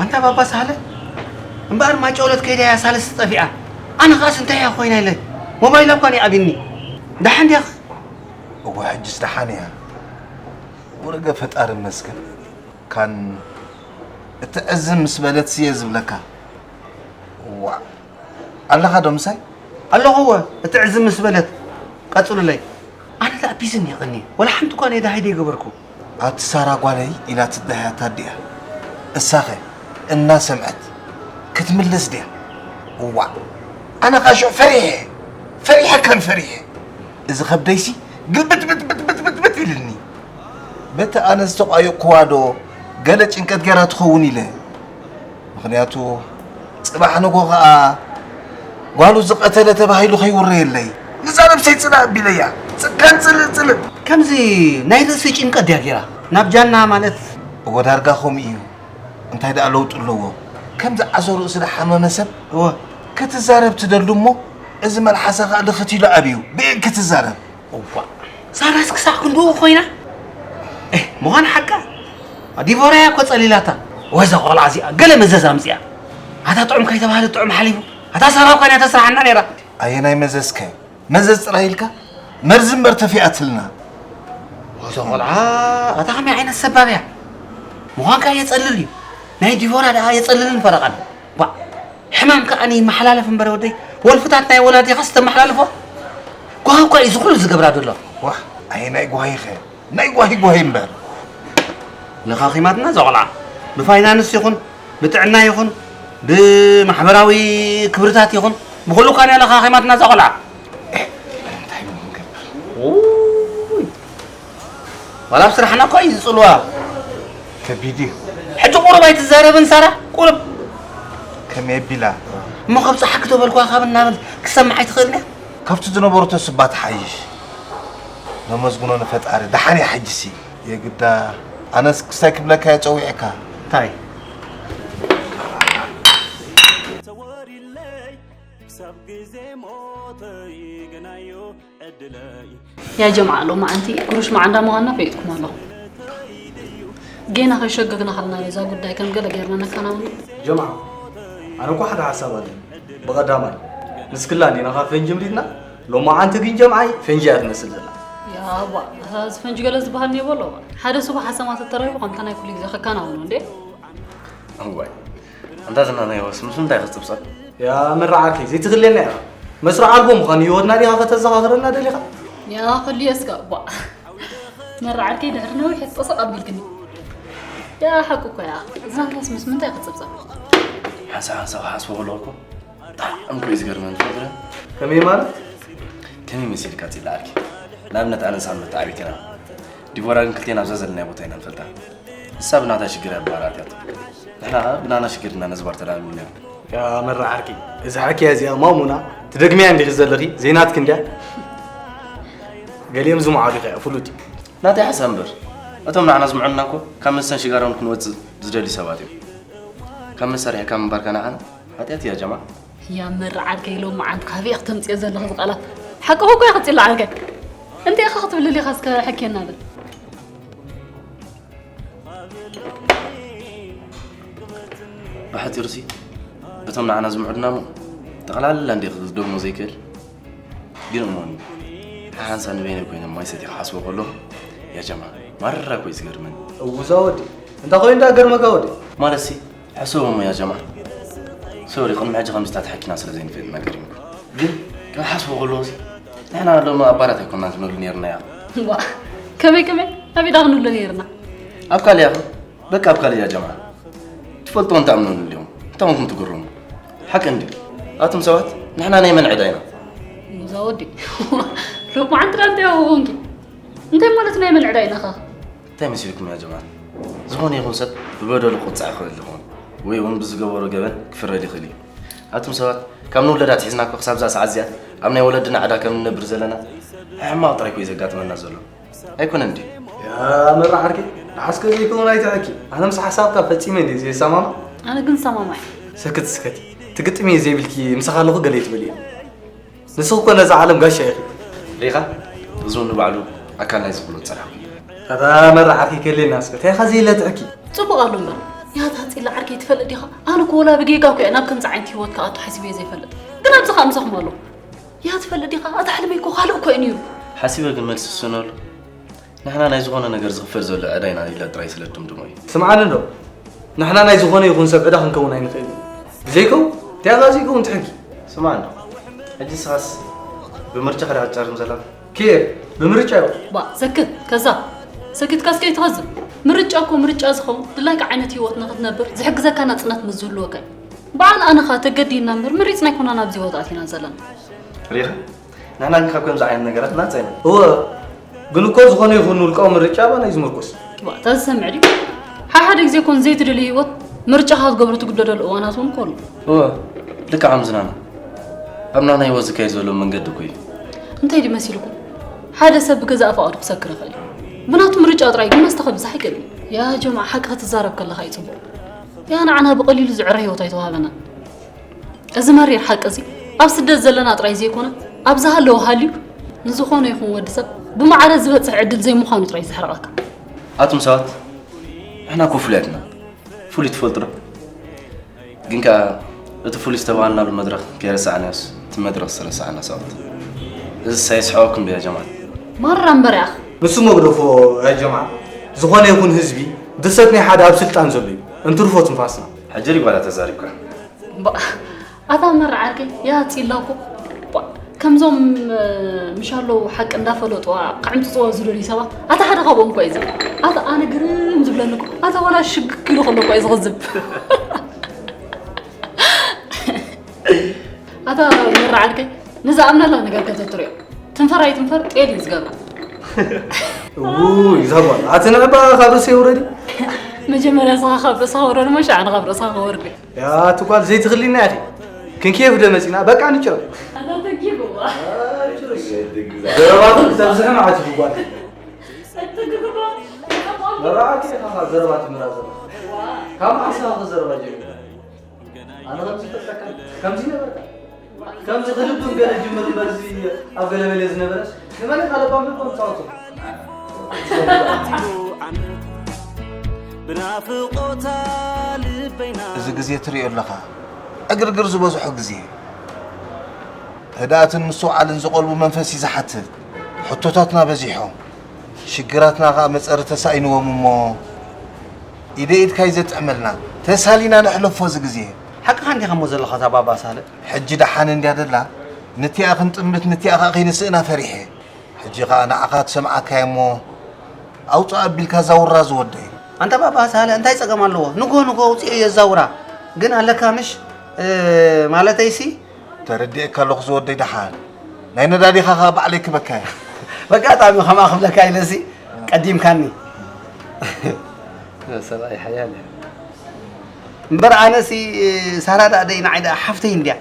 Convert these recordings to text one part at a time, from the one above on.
ኣንታ ባባ ሳህለ እምበኣር ማጨውለት ከይዳ እያ ሳልስቲ ጠፊኣ። ኣነ ኸኣስ እንታይ እያ ኮይና ኢለ ሞባይላ እኳ እኔ ኣቢኒ። ደሓን ድያኽ? እወ ሕጅስ ደሓን እያ። ወረገ ፈጣሪ መስገን። ካን እትዕዝም ምስ በለት ስየ ዝብለካ። ዋ ኣለኻ ዶ ምሳይ? ኣለኹ እወ። እትዕዝም ምስ በለት ቀጽሉለይ። ኣነ ተኣቢዝን የቐኒ ወላ ሓንቲ እኳ ነይ ደሃይ ደይገበርኩ። ኣቲ ሳራ ጓለይ ኢላ ትደሃያታ ድያ? እሳኸ እናሰምዐት ክትምልስ ድያ? እዋእ ኣነ ኸኣ ሽዑ ፈሪሐ ፈሪሐ ከም ፈሪሐ እዚ ኸብደይሲ ግብት ብት ብት ብት ብት ብት ኢልኒ። በቲ ኣነ ዝተቋየቕኩዋ ዶ ገለ ጭንቀት ገይራ ትኸውን ኢለ። ምኽንያቱ ጽባሕ ንጎ ኸኣ ጓሉ ዝቐተለ ተባሂሉ ከይውረየለይ ንዛ ነብሰይ ጽላእ ኣቢለያ ጽካን ጽልእ ጽልእ ከምዚ ናይ ርእሲ ጭንቀት ድያ ጌራ ናብ ጃና ማለት እወ ዳርጋ ከምኡ እዩ እንታይ ደኣ ለውጢ ኣለዎ ከምዚ ዓሶ ርእሲ ደሓመመ ሰብ እወ ክትዛረብ ትደሉ እሞ እዚ መልሓሳ ኸኣ ድኽት ኢሉ ኣብዩ ብእን ክትዛረብ እዋእ ሳራስ ክሳዕ ክንድኡ ኮይና ምዃን ሓቃ ዲቮራ እያ እኮ ጸሊላታ ወዛ ቆልዓ እዚኣ ገለ መዘዝ ኣምጺኣ ኣታ ጥዑም ከይተባህለ ጥዑም ሓሊፉ ኣታ ሳራ እኳ እያ ተስርሓና ነይራ ኣየናይ መዘዝከ መዘዝ ጥራይ ኢልካ መርዚ እምበር ተፊኣትልና ወዛ ቆልዓ ኣታ ከመይ ዓይነት ሰባብ እያ ምዃንካ የጸልል እዩ ናይ ዲቮራ ደኣ የጸልልን ፈረቓን ባ ሕማም ከኣ ይመሓላለፍ እምበር ወደይ ወልፍታት ናይ ወላዲኻስ ተመሓላልፎ ጓሂ እኳ እዩ ዝኹሉ ዝገብራ ዘሎ ዋህ ኣየ ናይ ጓሂኸ ናይ ጓሂ ጓሂ እምበር ለኻኺማትና እዛ ቆልዓ ብፋይናንስ ይኹን ብጥዕና ይኹን ብማሕበራዊ ክብርታት ይኹን ብኹሉ እኳ ንያ ለኻኺማትና እዛ ቆልዓ እንታይ ንገብር ዋላ ኣብ ስራሕና እኳ እዩ ዝፅልዋ ከቢድ እዩ ሕጂ ቁሩብ ኣይትዛረብን ሳራ ቁሩብ ከመይ ኣቢላ እሞ ከብፅሓ ክተበልኳ ካብ እናበል ክሰምዓ ኣይትኽእልን እያ ካብቲ ዝነበረቶ ስባ ትሓይሽ ነመስግኖ ንፈጣሪ ደሓን እያ ሕጅሲ የግዳ ኣነስ ክሳይ ክብለካ እየ ፀዊዕካ እንታይ ክሳብ ግዜ ሞተይ ገናዮ ዕድለይ ያ ጀምዓ ሎማዓንቲ ጉሩሽ መዓንዳ ምዃንና ፈሊጥኩም ኣለኹም ጌና ከይሸገግና ከለና እዩ እዛ ጉዳይ ከም ገለ ጌርና ነከናውኖ ጀምዓ ኣነ እኮ ሓደ ሓሳብ ኣለኒ ብቐዳማይ ንስክላ እንዲና ካብ ፈንጂ ምሪድና ሎማዓንቲ ግን ጀምዓይ ፈንጂ እያ ትመስል ዘላ ያዋ እዚ ፈንጂ ገለ ዝበሃል ኔቦ ኣለዋ ሓደ ስቡሕ ሓሳማት ተተረኺቡ ከምታ ናይ ኩሉ ግዜ ከከናውኖ እንዴ እዋይ ኣንታ ዝናናይ ወስ ምስ ምንታይ ክጽብጸብ ያ መራ ዓርከይ ዘይትኽለና ኢኻ መስርዕ ኣልቦ ምዃኑ ህይወትና ዲኻ ከተዘኻኽረና ደሊኻ ያ ክልየ እስከ እባ መራ ዓርከይ ድሕሪ ነዊሕ ጠሰቕ ኣቢልክኒ ያ ሓቂ እኮ ያ ዝናናስ ምስ ምንታይ ክጽብጸብ ሓንሳ ሓንሳ ክሓስቦ ከለኹ እኮ ብጣዕሚ እኮ እዩ ዝገርመኒ ትፈልጥዶ ከመይ ማለት ከመይ መሲልካ ጽላ ዓርኪ ንኣብነት ኣነ ሳምንት ዓቢትና ዲቦራ ግን ክልቴና ኣብዛ ዘለናዮ ቦታ ኢና ንፈልጣ ንሳ ብናታ ሽግር እያ ብባህሪ ኣትያቶ ንሕና ኸዓ ብናና ሽግር ኢና ነዚ ባር ተላሚድናዮ ያ መራ ዓርኪ እዛ ሓኪያ እዚኣ ማሙና ትደግምያ እንዲኺ ዘለኺ ዘይናትኪ እንድያ ገሊኦም ዝምዓዱ ኢኻ ፍሉጥ እዩ ናተይ ሓሳብ እምበር እቶም ንዓና ዝምዕዱና እኮ ካብ መስተን ሽጋራውን ክንወፅእ ዝደልዩ ሰባት እዮም ካብ መሳርሒ ካብ ምንባርካ ንዓና ሓጢኣት እያ ጀማ ያ መራ ዓርከይ ሎምዓንቲ ካበይ ኢኺ ተምፅዮ ዘለኺ እዚ ቃላት ሓቅኺ እኮ ኢኺ ፅላ ዓርከይ እንታይ ኢኻ ክትብል ደሊኻ እስከ ሕክየና በል ብሓፂሩሲ እቶም ንዓና ዝምዕዱና እሞ ጠቕላላ እንዲ ክደግሞ ዘይክእል ግን እሞኒ ሓሓንሳ ንበይነይ ኮይነ ማይ ሰትየ ክሓስቦ ከለኹ ያ ጀማ ማራ እኮ እዩ ዝገርመኒ እውዛ ወዲ እንታይ ኮይኑ ዳ ገርመካ ወዲ ማለትሲ ሕሰቦ እሞ ያ ጀማ ሶሪ ቅድሚ ሕጂ ከምዚ ተሓኪና ስለ ዘይንፈልጥ ነገር እዩ ግን ከም ሓስቦ ከለኹሲ ንሕና ሎሚ ኣባላት ኣይኮናን ክንብል ነይርና ያ ዋ ከመይ ከመይ ኣበይ ዳ ክንብሎ ነይርና ኣብ ካልእ ያኹ በቃ ኣብ ካልእ ያ ጀማ ትፈልጥዎ እንተኣምኑን እንዲኹም እንታይ ኮንኩም ትግረሙ ሓቂ እንድዩ ኣቱም ሰባት ንሕና ናይ መን ዕዳ ኢና እዛ ወዲ ሎማዓንቲ ዳ እንታይ ኮንኪ እንታይ ማለት ናይ መን ዕዳ ኢናኻ እንታይ መሲልኩም ያ ጀማ ዝኾነ ይኹን ሰብ ብበደሉ ክቕፃዕ ይኽእል ይኸውን ወይ እውን ብዝገበሮ ገበን ክፍረድ ይኽእል እዩ ኣቱም ሰባት ካብ ንውለድ ኣትሒዝና እኮ ክሳብ እዛ ሰዓት እዚኣ ኣብ ናይ ወለድና ዕዳ ከም ንነብር ዘለና ሕማቕ ጥራይ እኮ እዩ ዘጋጥመና ዘሎ ኣይኮነን ድዩ? ያ መራ ዓርከይ ንዓስከ ዘይከውን ኣይትዕኪ ኣነ ምስ ሓሳብካ ፈጺመ እንድየ ዘይሰማማዕ ኣነ ግን ሰማማዕ እየ ሰክት ስከቲ ትግጥሚ እየ ዘይብልኪ ምሳኻ ኣለኹ ገለ ይትበል እየ ንስኺ እኮ ነዛ ዓለም ጋሻ ኢኺ ሪኻ እዚ እውን ንባዕሉ ኣካል ናይዚ ኩሉ ዝጸናሕኩ እዩ ኣታ መራ ዓርከይ ከልየና እስከ እንታይ ኢኻ ዘየለ ትዕኪ ጽቡቕ ኣሎ እምበር ያታ ጽላ ዓርከይ ትፈልጥ ዲኻ? ኣነ እኮ ወላ ብጌጋ እኮ እየ ናብ ከምዚ ዓይነት ህይወት ክኣቱ ሓሲበ ዘይፈልጥ። ግን ኣብዚ ኸኣ ምሳኹም ኣለኹ። ያ ትፈልጥ ዲኻ? ኣታ ሕልመይ እኮ ካልእ እኮ እዩ ነይሩ። ሓሲበ ግን መልሲ ስእነሉ። ንሕና ናይ ዝኾነ ነገር ዝኽፈል ዘሎ ዕዳ ኢና ኢለ ጥራይ ስለ ድምድሞ እዩ። ስምዓኒ እንዶ፣ ንሕና ናይ ዝኾነ ይኹን ሰብ ዕዳ ክንከውን ኣይንኽእልን። ብዘይከው፣ እንታይ ኣዛ ዘይከውን ትሕጊ? ስማዕ እንዶ፣ ሕጂ ስኻስ ብምርጫ ከዳ ክትጨርም ዘላ? ኬር፣ ብምርጫ እዩ። ባ፣ ሰክት፣ ከዛ። ሰክትካስ ከይትኸዝብ። ምርጫ እኮ ምርጫ ዝኸውን፣ ድላይካ ዓይነት ህይወት ንኽትነብር ዝሕግዘካ ናጽነት ምስ ዝህልወካ እዩ። በዓል ኣነ ኸኣ ተገዲድና እምበር፣ ምሪጽና ኣይኮናን ኣብዚ ህይወት ኣቲና ዘለና። ሪኢኻ? ንሕና ግን ካብ ከምዚ ዓይነት ነገራት ናጻ ኢና። እወ፣ ግን እኮ ዝኾነ ይኹን ውልቃዊ ምርጫ ኣባና እዩ ዝምርኮስ። ባ፣ እታ ዝሰምዕ ድዩ? ሓሓደ ግዜ እኮ ንዘይትደልዮ ህይወት ምርጫኻ ክትገብሮ ትግደደሉ እዋናት እውን እኮ ኣሎ። እወ፣ ልክዕ ኣምዝናና። ኣብ ናና ህይወት ዝካየድ ዘሎ መንገዲ እኮ እዩ። እንታይ ድዩ መሲልኩም? ሓደ ሰብ ብገዛእ ፈቓዱ ክሰክር ይኽእል እዩ። ብናቱ ምርጫ ጥራይ ግን መስተ ከብዝሕ ኣይክእልን። ያ ጀማዓ፣ ሓቂ ክትዛረብ ከለኻ እዩ ጽቡቕ። ያ ንዓና ብቐሊሉ ዝዕረ ህይወት ኣይተዋህበናን። እዚ መሪር ሓቂ እዚ ኣብ ስደት ዘለና ጥራይ ዘይኮነ፣ ኣብ ዝሃለወ ሃልዩ ንዝኾነ ይኹን ወዲ ሰብ ብማዕረ ዝበጽሕ ዕድል ዘይምዃኑ ጥራይ ዘሕርቐካ። ኣቱም ሰባት፣ ንሕና እኮ ፍሉያት ኢና። ፍሉይ ትፈልጡ ዶ? ግን ከኣ እቲ ፍሉይ ዝተባህልናሉ መድረኽ ከይረሳዕናዮስ፣ እቲ መድረኽ ዝረሳዕና ሰባት። እዚ ሳይስሕቐኩም ድዩ ያ ጀማዓ? ማራ እምበር ያኽ። ንሱ መግደፎ ያ ጀማዓ። ዝኾነ ይኹን ህዝቢ ድርሰት ናይ ሓደ ኣብ ስልጣን ዘሎ እዩ። እንትርፎ ትንፋስና። ሕጂ ሪጓዳ ተዛሪብካ። ባ-፣ ኣታ መራ ዓርከይ፣ ያ ጺላ እኮ፣ ባ-፣ ከምዞም፣ እ፣ ምሻለው ሓቂ እንዳፈለጡዋ ክዕምጽጽዎ ዝደልዩ ሰባት፣ ኣታ ሓደ ካብኦም እኮ እዩ እዚ። ኣታ ኣነ ግርም ዝብለኒ እኮ፣ ኣታ ዋላ ሽግክ ኢሉ ከሎ እኮ እዩ ዝኽዝብ። ኣታ መራ ዓርከይ፣ ንዝኣምነላ ነገር ከተትርዮ። ትንፈር ኣይትንፈር፣ ጤል እዩ ዝገብራ። ውይ፣ እዛ ጓል፣ ኣቲ ንዕባ ካብ ርእሰይ ውረዲ። መጀመርያ ንስኻ ካብ ርእስኻ ውረድ እሞ፣ ሽዓ ኣነ ካብ ርእስኻ ክወርድ እየ። ያ፣ እቲ ጓል ዘይትኽሊና ኢኺ። ክንከየፍ ዶ መጺና? በቃ ንጭረም። ኣታ ተጊቡ። ዘረባኹም ክተብዝሒ መዓት እዩ ጓል። መራዓቲ ኢኻ ካብ ዘረባ ትምራ ዘለኻ። ካብ መዓስ ኢኻ ዘረባ ጀሚርካ? ኣነ ከምዚ ይፈልጠካ፣ ከምዚ ነበርካ። ከምዚ ክልብም ገለ ጅምር እምበር፣ እዚ ኣብ ገለ መለ ዝነበረስ ንመን ኢኻ ለባም ልቦም ትጻወቱ? ብናፍቆታ ልበይና እዚ ግዜ ትርእዮ ኣለኻ፣ ዕግርግር ዝበዝሖ ግዜ። ህድኣትን ምስትውዓልን ዝቐልቡ መንፈስ እዩ ዝሓትት። ሕቶታትና በዚሖም። ሽግራትና ኸኣ መጸሪ ተሳኢንዎም እሞ፣ ኢደ ኢድካ እዩ ዘጥዕመልና። ተሳሊና ንሕለፎ እዚ ግዜ። ሓቅኻ እንዲኻ እሞ ዘለኻ እታ ባባ ሳለ። ሕጂ ደሓን እንድያ ደላ። ንቲኣ ክንጥምት፣ ንቲኣ ኸኣ ከይንስእና ፈሪሐ። ሕጂ ኸኣ ንዓኻ ትሰምዓካ እየ እሞ፣ ኣውጽእ ኣቢልካ ዛውራ ዝወደይ። ኣንታ ባባ ሳለ እንታይ ጸገም ኣለዎ? ንግሆ ንግሆ ኣውጽኤዮ የዛውራ። ግን ኣለካ ምሽ? እ፣ ማለተይሲ፣ ተረዲኤካ ኣለኹ ዝወደይ ደሓን። ናይ ነዳዲኻ ኸኣ ባዕለይ ክበካ እየ። በጋጣሚ ከምኣ ክብለካ ኢለሲ ቀዲምካኒ። ሰብኣይ ሓያል እዩ። እምበር ኣነሲ ሳራ ደኣ ደይ ንዓይ ደኣ ሓፍተይ እንድያ።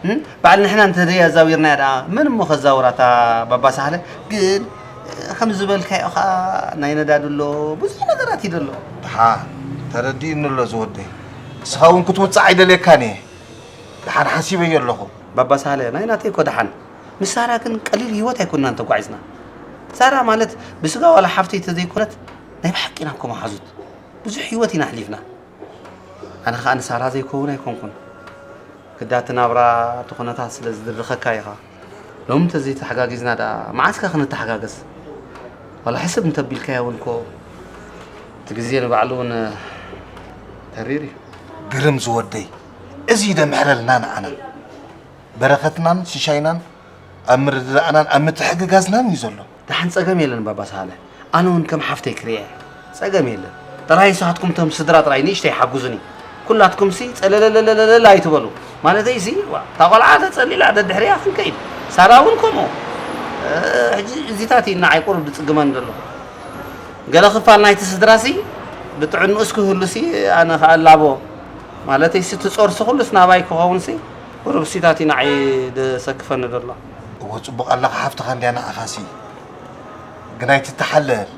እም? በዓል ንሕና እንተደይ ኣዛዊርናያ ደኣ መን እሞ ከዛውራ እታ ባባ ሳህለ? ግን ከም ዝበልካዮ ኸኣ ናይ ነዳዲ ኣሎ፣ ብዙሕ ነገራት እዩ ዘሎ። ደሓን ተረዲእኒ ኣሎ ዝወደይ። ንስኻ እውን ክትውጽእ ኣይደልየካን እየ። ደሓን ሓሲበዮ ኣለኹ። ባባ ሳህለ፣ ናይ ናተይ እኮ ደሓን። ምስ ሳራ ግን ቀሊል ህይወት ኣይኮንናን ተጓዒዝና። ሳራ ማለት ብስጋ ዋላ ሓፍተይ ተዘይኮነት፣ ናይ ብሓቂ ኢና እኮ መሓዙት። ብዙሕ ህይወት ኢና ኣሕሊፍና። ኣነ ኸኣ ንሳራ ዘይከውን ኣይኮንኩን። ግዳ እቲ ናብራ፣ እቲ ኩነታት ስለ ዝድርኸካ ኢኻ። ሎሚ እንተዘይተሓጋጊዝና ደኣ መዓስከ ክንተሓጋገዝ? ዋላ ሕስብ እንተቢልካዮ እውን እኮ እቲ ግዜ ንባዕሉ እውን ተሪር እዩ። ግርም ዝወደይ፣ እዚ ደምሕረልና ንዓና። በረኸትናን ሽሻይናን ኣብ ምርድዳእናን ኣብ ምትሕግጋዝናን እዩ ዘሎ። ደሓን ጸገም የለን ባባ ሳህለ። ኣነ እውን ከም ሓፍተይ ክርእያ እየ። ጸገም የለን። ጥራይ ንስኻትኩም እቶም ስድራ ጥራይ ንእሽተይ ሓጉዙኒ። ኩላትኩምሲ ጸለለለለለለ ኣይትበሉ። ማለተይሲ፣ ዋ፣ እታ ቆልዓ ተጸሊላ ደድሕሪኣ ክንከይድ። ሳራ እውን ከምኡ። እ፣ ሕጂ እዚታት እዩ ንዓይ ቁሩብ ዝጽግመኒ ዘሎ። ገለ ክፋል ናይቲ ስድራሲ ብጥዕንኡስ ክህሉሲ ኣነ ክኣላቦ። ማለተይሲ እቲ ጾርሲ ኩሉስ ናባይ ክኸውንሲ ቁሩብ ሲታት እዩ ንዓይ ደሰክፈኒ ዘሎ። እወ፣ ጽቡቕ ኣለኻ ሓፍትኻ እንድያ ንዓኻሲ። ግን ኣይትተሓለል፣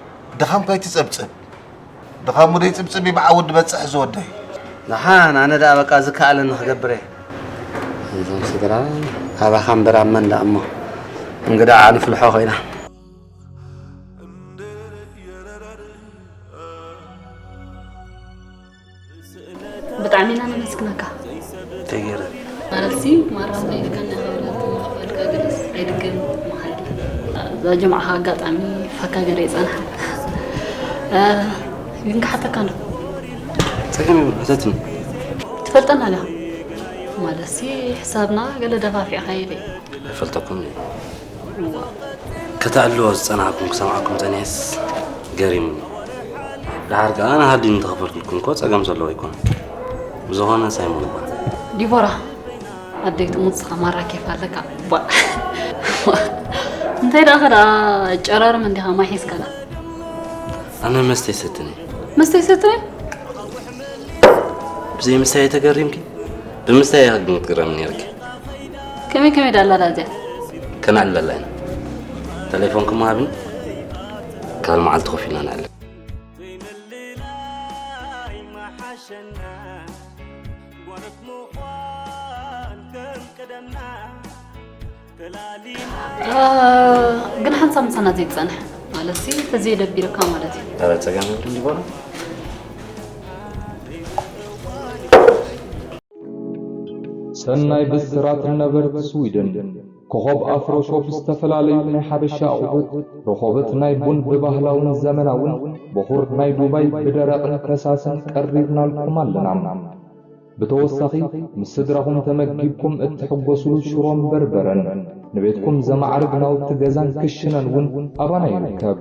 ድኻምካ ኣይትጸብጽብ። ድኻም ወደይ ጽብጽብ እዩ ብዓወት ዝበጽሕ ዝወደይ። ደሓን፣ ኣነ ደኣ በቃ ዝከኣለኒ ክገብር እየ። እዞም ስድራ ኣባኻ እምበር ኣብ መን ደኣ እሞ። እንግዳ ንፍልሖ ኮይና። ብጣዕሚ ኢና ነመስግነካ። ተገይረ። ማለትሲ ማራ እንታይ ኢልካ እንዳበለትካ ገለስ ኣይድገም መሓል። እዛ ጅምዓ ኣጋጣሚ ፈካ ገለ ይጸንሓ። ግን ክሓተካ እንዶ። ጸገም የብሉ፣ ሕተትኒ። ትፈልጠና ዲኻ? ማለትሲ ሕሳብና ገለ ደፋፊዕካ ኢለ። ኣይፈልጠኩም እየ። ከተዕልዎ ዝጸናሕኩም ክሰምዓኩም ጸኒሐስ ገሪሙኒ። ደሓር ከኣ ንሃዲ እንተኸፈልኩልኩም እኮ ጸገም ዘለዎ ኣይኮነን። ብዝኾነ ሳይሞን እባ። ዲቦራ፣ ኣደይ ትሙት ስኻ ማራ ኬፍ ኣለካ። ባ። እንታይ ደኣ ኸ ደኣ ጨራርም እንዲኻ ማይ ሒዝካ ደኣ? ኣነ መስተ ይሰትን እየ። መስተ ይሰትን እየ? ብዘይ ምስታይ ተገሪምኪ? ብምስታይ ኢኻ ግን ክትግረሚ ነይርኪ። ከመይ ከመይ ዳላ ዳዚያ? ከነዕልለላ ኢና። ተሌፎንኩም ሃብኒ። ካልእ መዓልቲ ኮፍ ኢልና ነዕልል። ዘይምልላይ መሓሸና፣ ጓኖት ምዃን ከም ቀደምና ተላሊና። እ፣ ግን ሓንሳብ ምሳና ዘይትጸንሕ ማለትሲ፣ ተዘየደቢርካ ማለት እዩ። ኧረ ጸገም የብሉን ዲቦራ። ሰናይ ብስራት ነበርቲ ስዊድን። ኮኾብ ኣፍሮ ሾፕ ዝተፈላለዩ ናይ ሓበሻ ኣቑሑት፣ ረኾበት ናይ ቡን ብባህላውን ዘመናውን፣ በኹር ናይ ዱባይ ብደረቕን ፈሳስን ቀሪብናልኩም ኣለና። ብተወሳኺ፣ ምስ ስድራኹም ተመጊብኩም እትሕጎስሉ ሽሮን በርበረን፣ ንቤትኩም ዘማዕርግ ናውቲ ገዛን ክሽነን እውን ኣባና ይርከብ።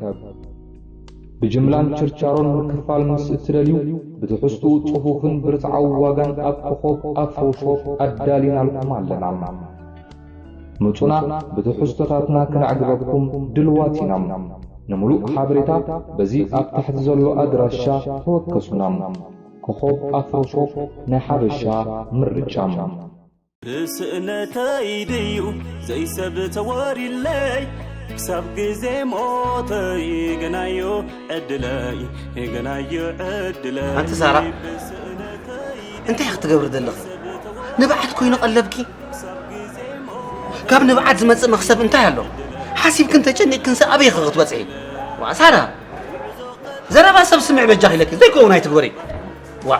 ብጅምላን ችርቻሮን ምክፋል ምስ እትደልዩ፣ ብትሕዝትኡ ጽፉፍን ብርትዓዊ ዋጋን ኣብ ኮኾብ ኣፍሮ ሾፕ ኣዳሊናልኩም ኣለና። ምጹና፣ ብትሕዝቶታትና ክነዕግበኩም ድልዋት ኢና። ንምሉእ ሓበሬታ በዚ ኣብ ታሕቲ ዘሎ ኣድራሻ ተወከሱና። ኮኾብ ኣፍሮ ሾፕ፣ ናይ ሓበሻ ምርጫ። ብስእነተይ ድዩ ዘይሰብ ተወሪለይ፣ ክሳብ ግዜ ሞተይ ገናዮ ዕድለይ፣ ገናዮ ዕድለይ። ኣንቲ ሳራ፣ ብስእነተይ እንታይ ክትገብሪ ዘለኺ? ንብዓት ኮይኑ ቀለብኪ? ካብ ንብዓት ዝመጽእ መኽሰብ እንታይ ኣሎ? ሓሲብክን ተጨኒቕክንስ ኣበይ ኢኺ ክትበጽሒ? ዋ፣ ሳራ፣ ዘረባ ሰብ ስምዒ በጃኺ ኢለኪ፣ ዘይከውን ኣይትግበሪ። ዋ።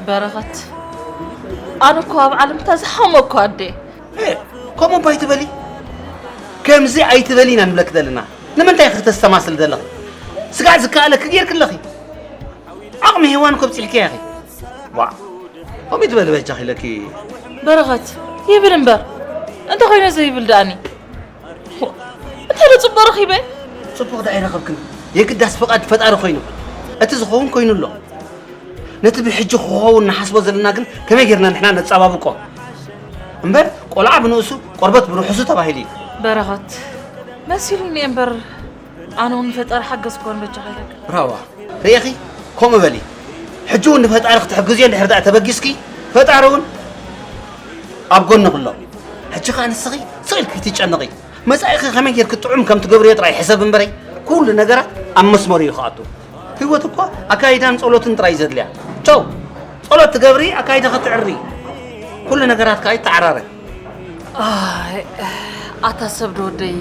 በረኸት፣ ኣነ እኮ ኣብ ዓለም እታ ዝሓመኩ ኣደ። እ፣ ከምኡ እባ ኣይትበሊ። ከምዚ ኣይትበሊ ኢና ንብለኪ ዘለና። ንምንታይ ኢኺ ክተስተማስሊ ዘለኺ? ስጋዕ ዝከኣለኪ ጌርኪ ኣለኺ። ዓቕሚ ሄዋን እኮ ኣብጺሕክያ ኢኺ። ዋ። ከምኡ ኣይትበሊ በጃኺ ኢለኪ። በረኸት፣ ይብል እምበር። እንተ ኮይነ ዘይብል ደኣኒ። እንታይ ዶ ጽቡቕ ረኺበ? ጽቡቕ ደኣ ኣይረኸብክን። የግዳስ ፍቓድ ፈጣሪ ኮይኑ። እቲ ዝኸውን ኮይኑ ኣሎ። ነቲ ብሕጂ ክኸውን ንሓስቦ ዘለና ግን ከመይ ጌርና ንሕና ነጸባብቆ? እምበር ቆልዓ ብንእሱ ቆርበት ብርሑሱ ተባሂሉ እዩ። በረኸት፣ መሲሉኒ እየ እምበር ኣነ እውን ንፈጣሪ ሓገዝኩ እምበር ጃኻ ኢለካ። ብራዋ፣ ርኢኺ? ከምኡ በሊ። ሕጂ እውን ንፈጣሪ ክትሕግዝዮ እንድሕር ደኣ ተበጊስኪ፣ ፈጣሪ እውን ኣብ ጎንኺ ኣሎ። ሕጂ ኸኣ ንስኺ ስቕ ኢልኪ ክትጨነቒ፣ መጻኢኺ ከመይ ጌርኪ ጥዑም ከም ትገብርዮ ጥራይ ሕሰብ እምበረይ፣ ኩሉ ነገራት ኣብ መስመሩ እዩ ክኣቱ። ህይወት እኮ ኣካይዳን ጸሎትን ጥራይ እዩ ዘድልያ። ቻው! ጸሎት ትገብሪ፣ ኣካይዳኺ ትዕሪ። ኩሉ ነገራት ከኣ ይተዓራረ። ኣይ፣ ኣታ ሰብ ዶ ወደይ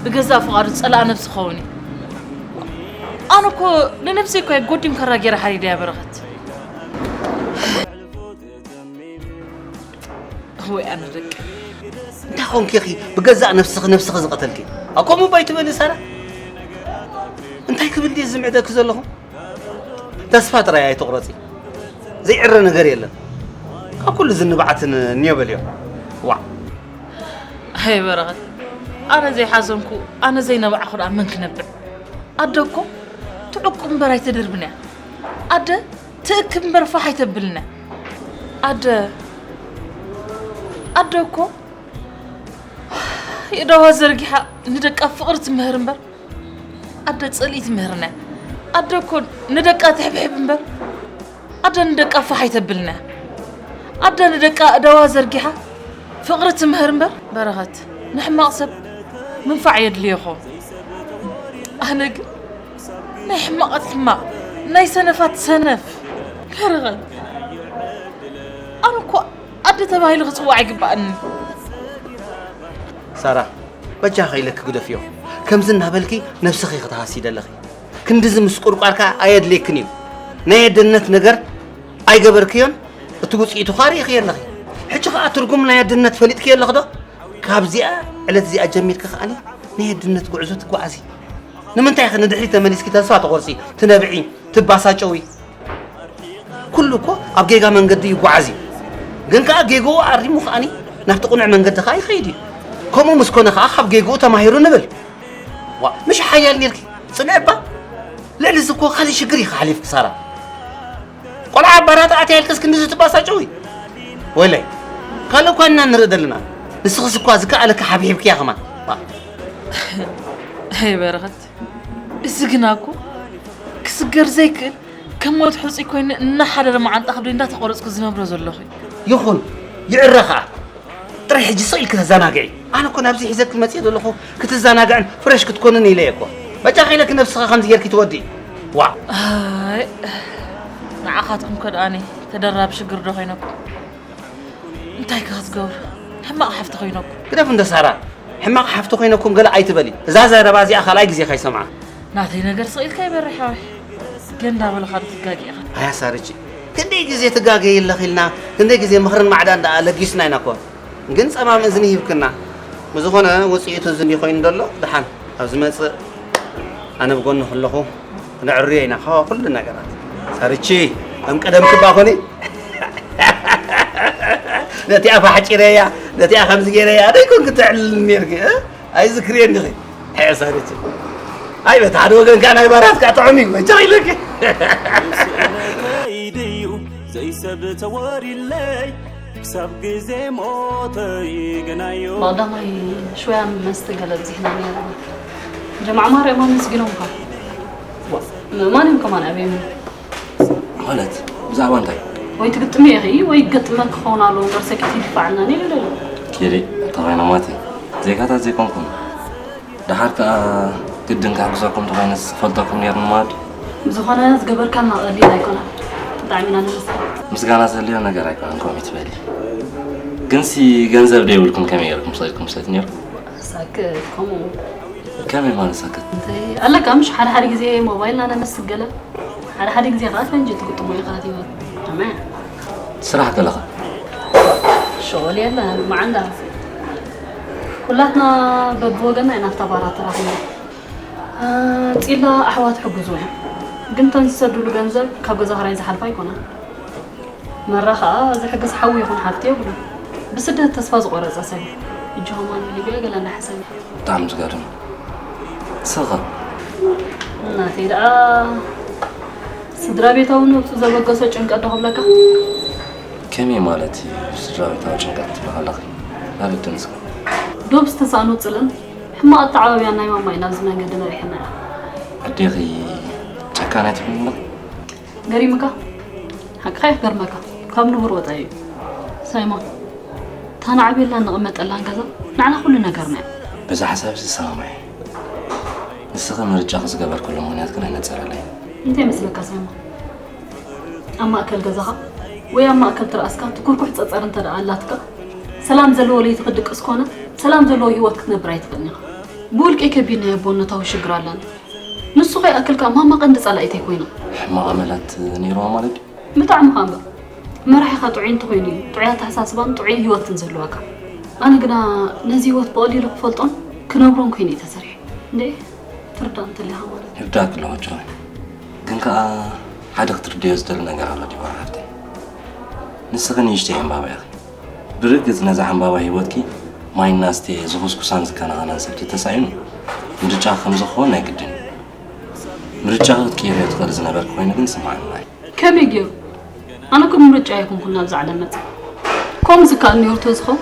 ብገዛእ ፍቓዱ ጸላእ ነብሲ ክኸውን እዩ። ኣነ እኮ ንነብሰይ እኮ እየ ጎዲም ከራ ገይረ ሓሪደያ በረኸት። ወይ ኣነ ደቂ። እንታይ ኾንኪ ኢኺ ብገዛእ ነብስኺ ነብስኺ ዝቐተልኪ? ኣብ ከምኡ እባ ኣይትበሊ ሳራ። እንታይ ክብል ድየ ዝምዕደኪ ዘለኹ? ተስፋ ጥራይ ኣይትቑረጺ። ዘይዕረ ነገር የለን። ካብ ኩሉ ዝንባዓትን እንዮ በልዮ። ዋዕ። ኣይ በረኸት፣ ኣነ ዘይሓዘንኩ፣ ኣነ ዘይነባዕኹ ደኣ መን ክነብዕ? ኣደ እኮ ትዕቁብ እምበር ኣይተደርብን እያ። ኣደ ትእክብ እምበር ፋሕ ኣይተብልን እያ። ኣደ፣ ኣደ እኮ የእዳዋ ዘርጊሓ ንደቃ ፍቕሪ ትምህር እምበር ኣደ ጽልኢ ትምህርና። ኣደ እኮ ንደቃ ትሕብሕብ እምበር ኣደ ንደቃ ፋሕ ኣይተብልና። ኣደ ንደቃ እዳዋ ዘርጊሓ ፍቕሪ ትምህር እምበር። በረኸት፣ ንሕማቕ ሰብ ምንፋዕ የድልዮ ይኸውን። ኣነ ግን ናይ ሕማቓት ሕማቕ፣ ናይ ሰነፋት ሰነፍ። በረኸት፣ ኣነ እኮ ኣደ ተባሂሉ ክጽዋዕ ኣይግባእኒ። ሳራ፣ በጃኺ ኢለኪ ግደፍዮ። ከምዚ እናበልኪ ነብስኺ ክትሃሲ ደለኺ። ክንድዚ ምስቁርቋር ከኣ ኣየድልየክን እዩ። ናይ ኣደነት ነገር ኣይገበርክዮን፣ እቲ ውፅኢቱ ኸኣ ርኢኽዮ ኣለኺ። ሕጂ ኸኣ ትርጉም ናይ ኣድነት ፈሊጥክዮ ኣለኺ ዶ? ካብዚኣ ዕለት እዚኣ ጀሚርኪ ኸኣኒ ናይ ኣድነት ጉዕዞ ትጓዓዚ። ንምንታይ ኢኺ ንድሕሪት ተመሊስኪ ተስፋ ትቖርፂ፣ ትነብዒ፣ ትባሳጨዊ? ኩሉ እኮ ኣብ ጌጋ መንገዲ ይጓዓዝ እዩ። ግን ከኣ ጌግኡ ኣሪሙ ከኣኒ ናብቲ ቅኑዕ መንገዲ ከኣ ይኸይድ እዩ። ከምኡ ምስ ኮነ ከኣ ካብ ጌግኡ ተማሂሩ ንብል። ዋ፣ ምሽ ሓያል ኔርኪ፣ ጽንዒ እባ። ልዕሊ እዚ እኮ ካልእ ሽግር ኢኺ ሓሊፍኪ ሳራ። ቆልዓ ኣባራታ ኣትያ ኢልክስ ክንድዚ ትባሳጨዊ? ወይለይ፣ ካልእ እኳ ኢና ንርኢ ዘለና። ንስኽስ እኳ ዝከኣለኪ ሓብሒብክያ ከማን። ዋ። ኣይ በረኸት፣ እዚ ግና እኮ ክስገር ዘይክእል ከም ሞት ሕጹይ ኮይኑ እናሓደረ መዓንጣ ከብደይ እንዳተቆረጽኩ ዝነብሮ ዘለኹ እዩ። ይኹን፣ ይዕረ ኸኣ። ጥራይ ሕጂ ስቕ ኢልኪ ተዘናግዒ። ኣነ እኮ ናብዚ ሒዘኪ መጽየ ዘለኹ ክትዘናግዕን ፍረሽ ክትኮንን ኢለ እየ እኮ። በጃኺ ኢለኪ ነብስኺ ከምዚ ጌርኪ ትወድኢ። ዋ። ኣይ፣ ንዓኻትኩም ከ ደኣኒ ተደራቢ ሽግር ዶ ኮይነኩም? እንታይ ከ ክትገብሩ? ሕማቕ ሓፍቲ ኮይነኩም። ግደፍ እንደ ሳራ። ሕማቕ ሓፍቲ ኮይነኩም ገለ ኣይትበሊ። እዛ ዘረባ እዚኣ ካልኣይ ግዜ ከይሰምዓ። ናተይ ነገር ስቕ ኢልካ ይበርሕ ሓወይ። ገንዳ በልኻ ዶ ትጋገ ኢኻ? ኣያ ሳርቺ፣ ክንደይ ግዜ ትጋገይ ኣለኺ ኢልና፣ ክንደይ ግዜ ምኽርን ማዕዳን ደኣ ለጊስና ኢና እኮ። ግን ጸማም እዝኒ ሂብክና። ብዝኾነ ውጽኢቱ እዚ እንዲ ኮይኑ ዘሎ፣ ደሓን ኣብ ዝመጽእ ኣነ ብጎንኺ ኣለኹ። ክነዕርዮ ኢና፣ ካብ ኩሉ ነገራት። ሳርቺ፣ ከም ቀደምኪ እባ ኮኒ። ነቲኣ ፋሕ ጪረያ፣ ነቲኣ ከምዚ ገይረያ፣ ደይኮንኪ ተዕልልኒ ኔርኪ፣ እ? ኣይዝክርየን ዲኺ? ሕሳሪት። ኣይ፣ በቲ ሓደ ወገን ከኣ ናይ ባራት ከኣ ጥዑም እዩ፣ መቸኽ ኢለኪ። ስእነተይ ድዩ ዘይሰብ ተወሪለይ፣ ክሳብ ግዜ ሞተይ ገናዮ። ብቐዳማይ ሽወያ መስተ ገለ ኣብዚሕና ነይርና። ጀማዓ ማርያም ኣመስጊኖምካ። ዋ፣ ምእማን እዮም ከማን ኣበይኑ? ማለት፣ ብዛዕባ እንታይ? ወይ ትግጥሚ ኢኺ፣ ወይ ይገጥመኪ ክኸውን ኣለዎ እምበር፣ ሰኪት ይድፋዓልና ነይሩ ዶ? ኬሪ፣ ተባይና ማቲ፣ ዜጋታት ዘይኮንኩም። ደሓር ከኣ ግድን ከሕግዘኩም ተኾይነስ ክፈልጠኩም ነይሩ ንማድ። ብዝኾነ ዝገበርካልና ቀሊል ኣይኮነን። ብጣዕሚ ኢና ነመስግን። ምስጋና ዘድልዮ ነገር ኣይኮነን ከምኡ ትበሊ። ግንሲ ገንዘብ ደይብልኩም ከመይ ጌርኩም ሰዲድኩም ሰድ ነይሩ? ሳክት ከምኡ። ከመይ ማለት ሳክት? እንታይ ኣለካ ምሽ ሓደ ሓደ ግዜ ሞባይልና ነመስግን ገለ። ሓደ ሓደ ግዜ ከኣ ፈንጂ ትግጥሞ ኢኻ ህይወት። ከመይ? ስራሕ ገለኻ? ሸወል የለን፣ መዓንዳ። ኩላትና በብወገና ኢና ኣብታ ባራት ተራኺብና። እ፣ ጺላ ኣሕዋት ሕግዙ እዮም። ግን እተን ዝሰድሉ ገንዘብ ካብ ገዛ ክራይ ዝሓልፋ ኣይኮነን። መራ ኸኣ ዝሕግዝ ሓዊ ይኹን ሓፍቲ የብሉን። ብስደት ተስፋ ዝቖረጸ ሰብ እዩ። ሕጂ ከማን ንሊብያ ገለ እንዳሓሰበ። ብጣዕሚ ዝገርም። ንስኻ? እናተይ ደኣ ስድራ ቤታዊ ነብሱ ዘበገሶ ጭንቀት ዶ ክብለካ? ከመይ ማለት እዩ ስድራ ቤታዊ ጭንቀት ትብሊ ከለኺ? ኣረድእኒ እስከ። ዶብ ዝተሳእኖ ጽልእን ሕማቕ ኣተዓባብያን ናይ ማማ እዩ ናብዚ መንገዲ መሪሐና። ኣዴኺ ጨካን ኣይትኾይኒ ዶ? ገሪሙካ? ሓቅኻ እዩ ክገርመካ። ካብ ንቡር ወጻኢ እዩ። ሳይሞን፣ እታ ንዓብየላን ንቕመጠላን ገዛ ንዓና ኩሉ ነገርና እያ። በዚ ሓሳብ እዚ እሰማማዕ እየ። ንስኺ ምርጫኺ ዝገበርክሉ ምኽንያት ግን ኣይነጸረለይን። እንታይ ይመስለካ ሳይሞን? ኣብ ማእከል ገዛኻ ወይ ኣብ ማእከል ትርኣስካ ትኩርኩሕ ጸጸር እንተ ደኣ ኣላትካ፣ ሰላም ዘለዎ ለይቲ ክትድቅስ ኮነ ሰላም ዘለዎ ህይወት ክትነብር ኣይትኽእልን ኢኻ። ብውልቀይ ከቢድ ናይ ኣቦነታዊ ሽግር ኣለኒ። ንሱ ከይኣክል ከኣ ማማ ቀንዲ ጸላኢተይ ኮይና። ሕማቕ ኣመላት ነይርዋ ማለት ድዩ? ብጣዕሚ ከኣ እምበር። መራሒኻ ጥዑይ እንተኾይኑ እዩ ጥዑይ ኣተሓሳስባን ጥዑይ ህይወትን ዝህልወካ። ኣነ ግና ነዚ ህይወት ብቐሊሉ ክፈልጦን ክነብሮን ኮይነ እዩ ተሰሪሐ። እንዴ? ትርዳእ እንተሊኻ ማለት እዩ። ይርዳእኪ ኣለኹ ጆይ። ግን ከኣ ሓደ ክትርድዮ ዝደሊ ነገር ኣሎ ዲቦራ ሓፍተይ። ንስኺ ንእሽተይ ዕምባባ ኢኺ። ብርግጽ ነዛ ዕምባባ ህይወትኪ ማይ እናስተየ ዝኹስኩሳን ዝከናኸናን ሰብ ተተሳኢኑ ምርጫ ከም ዝኸውን ናይ ግድን እዩ። ምርጫኺ ክትቅይርዮ ትኽእሊ ዝነበርኪ ኮይኑ ግን ስምዓኒ ማይ። ከመይ ገይሩ? ኣነ እኮ ብምርጫ ኣይኮንኩን ናብዛ ዓለም መጽእ። ከምኡ ዝከኣል ነይሩ ተዝኸውን፣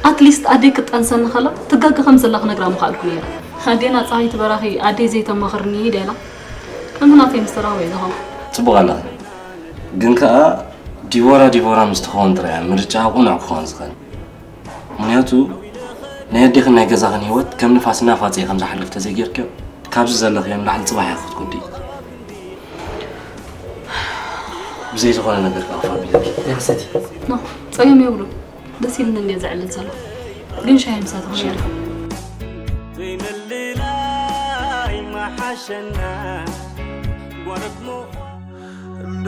ኣትሊስት ኣደይ ክትጠንሰኒ ከላ ትጋገ ከም ዘላ ክነግራ ምኸኣልኩ ነይረ። ኣዴና ጸሃይቲ በራኺ ኣደይ ዘይተማኽርኒ ኢላ ከምዚ ናተይ ምስ ተራኸበ እዩ ዝኸውን። ጽቡቕ ኣለኺ። ግን ከኣ ዲቦራ ዲቦራ ምስ ትኸውን ጥራይ እያ ምርጫ ቅኑዕ ክኸውን ዝኽእል። ምኽንያቱ ናይ ኣዴኽን ናይ ገዛኽን ህይወት ከም ንፋስ እናፋጸየ ከም ዝሓልፍ ተዘይጌርክዮ፣ ካብዚ ዘለኽዮ ንላዕሊ ጽባሕ ኢኺ ክትጉድኢ። ብዘይ ዝኾነ ነገር ከኣ ፋሚሊ ያሰቲ። ኖ፣ ጸገም የብሉን። ደስ ኢሉኒ እንድየ ዘዕልል ዘሎ። ግን ሻሂ ምሳትኹም እየ። ዘይምልላይ መሓሸና ጓረብ ምዃን።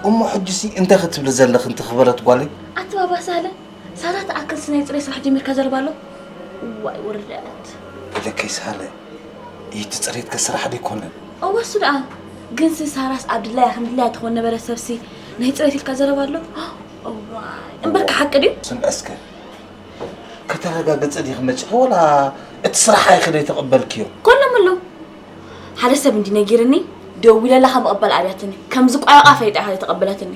እሞ ሕጂሲ እንታይ ክትብሊ ዘለኺ፣ እንተ ክበረት ጓለይ? ኣቲ ባባ ሳህለ፣ ሳራ ትኣክልሲ ናይ ጽሬት ስራሕ ጀሚርካ ዘረባ ኣሎ? ዋይ ውርደት። በለከይ ሳህለ፣ እቲ ጽሬትከ ስራሕ ዶ ኣይኮነን? እወ እሱ ደኣ። ግንሲ ሳራስ ኣብ ድላያ ከም ድላያ ትኾን ነበረ፣ ሰብሲ ናይ ጽሬት ኢልካ ዘረባ ኣሎ? እዋይ፣ እምበርካ ሓቂ ድዩ? ስምዒ እስከ፣ ከተረጋግጺ ዲኺ መጺኺ ወላ እቲ ስራሕ ኢኺ ዘይተቐበልክዮ? ኮሎም ኣለዉ። ሓደ ሰብ እንዲ ነጊርኒ፣ ደዊለላ ከም እቕበል ኣብያትኒ። ከምዚ ቋያቋ ፈይጣ ኢኻ ዘይተቐበለትኒ።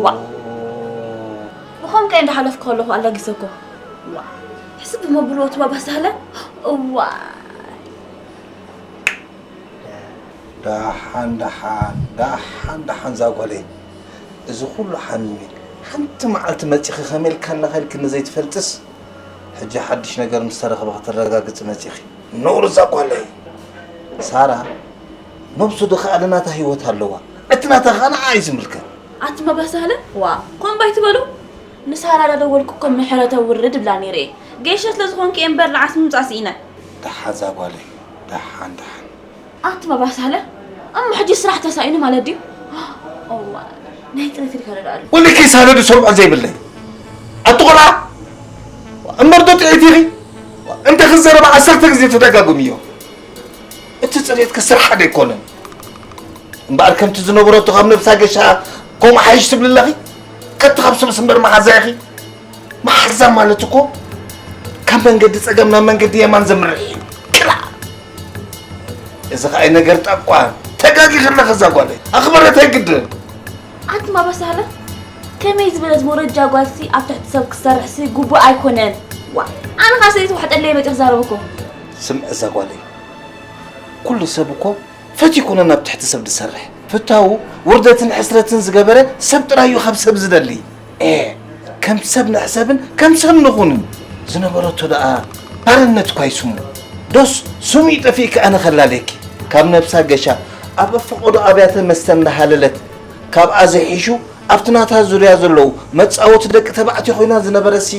ዋ። ብኸምኡ ከ እንዳሓለፍኩ ከለኹ ኣላጊሰ እኮ። ዋ። ሕስብ መብልዎ እቲ ባባ ሳህለ። እዋ። ደሓን፣ ደሓን፣ ደሓን፣ ደሓን ዛጓለይ። እዚ ኩሉ ሓሚመ፣ ሓንቲ መዓልቲ መጺኺ ከመይ ኢልካ ኣለኻ ኢልክኒ ዘይትፈልጥስ፣ ሕጂ ሓድሽ ነገር ምስ ተረኽበ ከተረጋግጺ መጺኺ። ነውሪ ዛጓለይ። ሳራ ነብሱ ድኻ ኣለ ናታ ህይወት ኣለዋ። እቲ ናታ ኸኣ ንዓ እዩ ዝምልከት። ኣቲ ባባ ሳህለ፣ ዋ፣ ኮምባይ ትበሉ? ንሳራ ዳደወልኩ እኮ ምሕረተ ውርድ እብላ ነይረ እየ። ጌሸ ስለ ዝኾንኩ እየ እምበር ንዓስ ምምጻእ ስኢነ። ደሓን ዛጓለይ፣ ደሓን፣ ደሓን። ኣቲ ባባ ሳህለ፣ እሞ ሕጂ ስራሕ ተሳኢኑ ማለት ድዩ? እዋ፣ ናይ ጽሬት ኢልካ ዶ ደኣ ኣሎ? ወልኪ ሳህለ ዶ ሰርዖ ዘይብለይ? ኣቲ ቆልዓ፣ እምበር ዶ ጥዒት ኢኺ? እንተ ክዘረባ ዓሰርተ ግዜ ተደጋግምዮ። እቲ ጽሬትከ ስራሕ ዶ ኣይኮነን? እምበኣር ከምቲ ዝነበረቶ ካብ ነብሳ ገሻ ከምኡ ሓይሽ ትብሊ ኣለኺ? ቀጥታ ካብ ሰብስ እምበር መሓዛ ኢኺ። መሓዛ ማለት እኮ ካብ መንገዲ ጸገም ናብ መንገዲ የማን ዘምርሕ እዩ። ክላ! እዚ ኸኣ ነገር ጠቋ። ተጋጊኺ ኣለኺ እዛ ጓለይ። ኣኽበረት ኣይግድን። ኣቲ ባባ ሳህለ፣ ከመይ ዝበለት መውረጃ ጓልሲ ኣብ ትሕቲ ሰብ ክትሰርሕሲ ግቡእ ኣይኮነን። ዋ፣ ኣነ ኸኣ ሰበይቲ ዋሕጠለይ መጺእ ክዛረብ እኮ። ስምዒ እዛ ጓለይ፣ ኩሉ ሰብ እኮ ፈትዩ ኮነ ናብ ትሕቲ ሰብ ዝሰርሕ። ፍታዉ ውርደትን ሕስረትን ዝገበረ ሰብ ጥራይ እዩ ካብ ሰብ ዝደሊ። ኤ፣ ከም ሰብ ንሕሰብን ከም ሰብ ንኹንን። ዝነበረቶ ደኣ ባርነት እኳ ይስሙ። ዶስ ስሙ ይጠፊእኪ ኣነ ከላለየኪ። ካብ ነብሳ ገሻ ኣብ ፈቐዶ ኣብያተ መስተ እንዳሃለለት፣ ካብኣ ዘይሒሹ ኣብቲ ናታ ዙርያ ዘለዉ መጻወቲ ደቂ ተባዕትዮ ኮይና ዝነበረሲ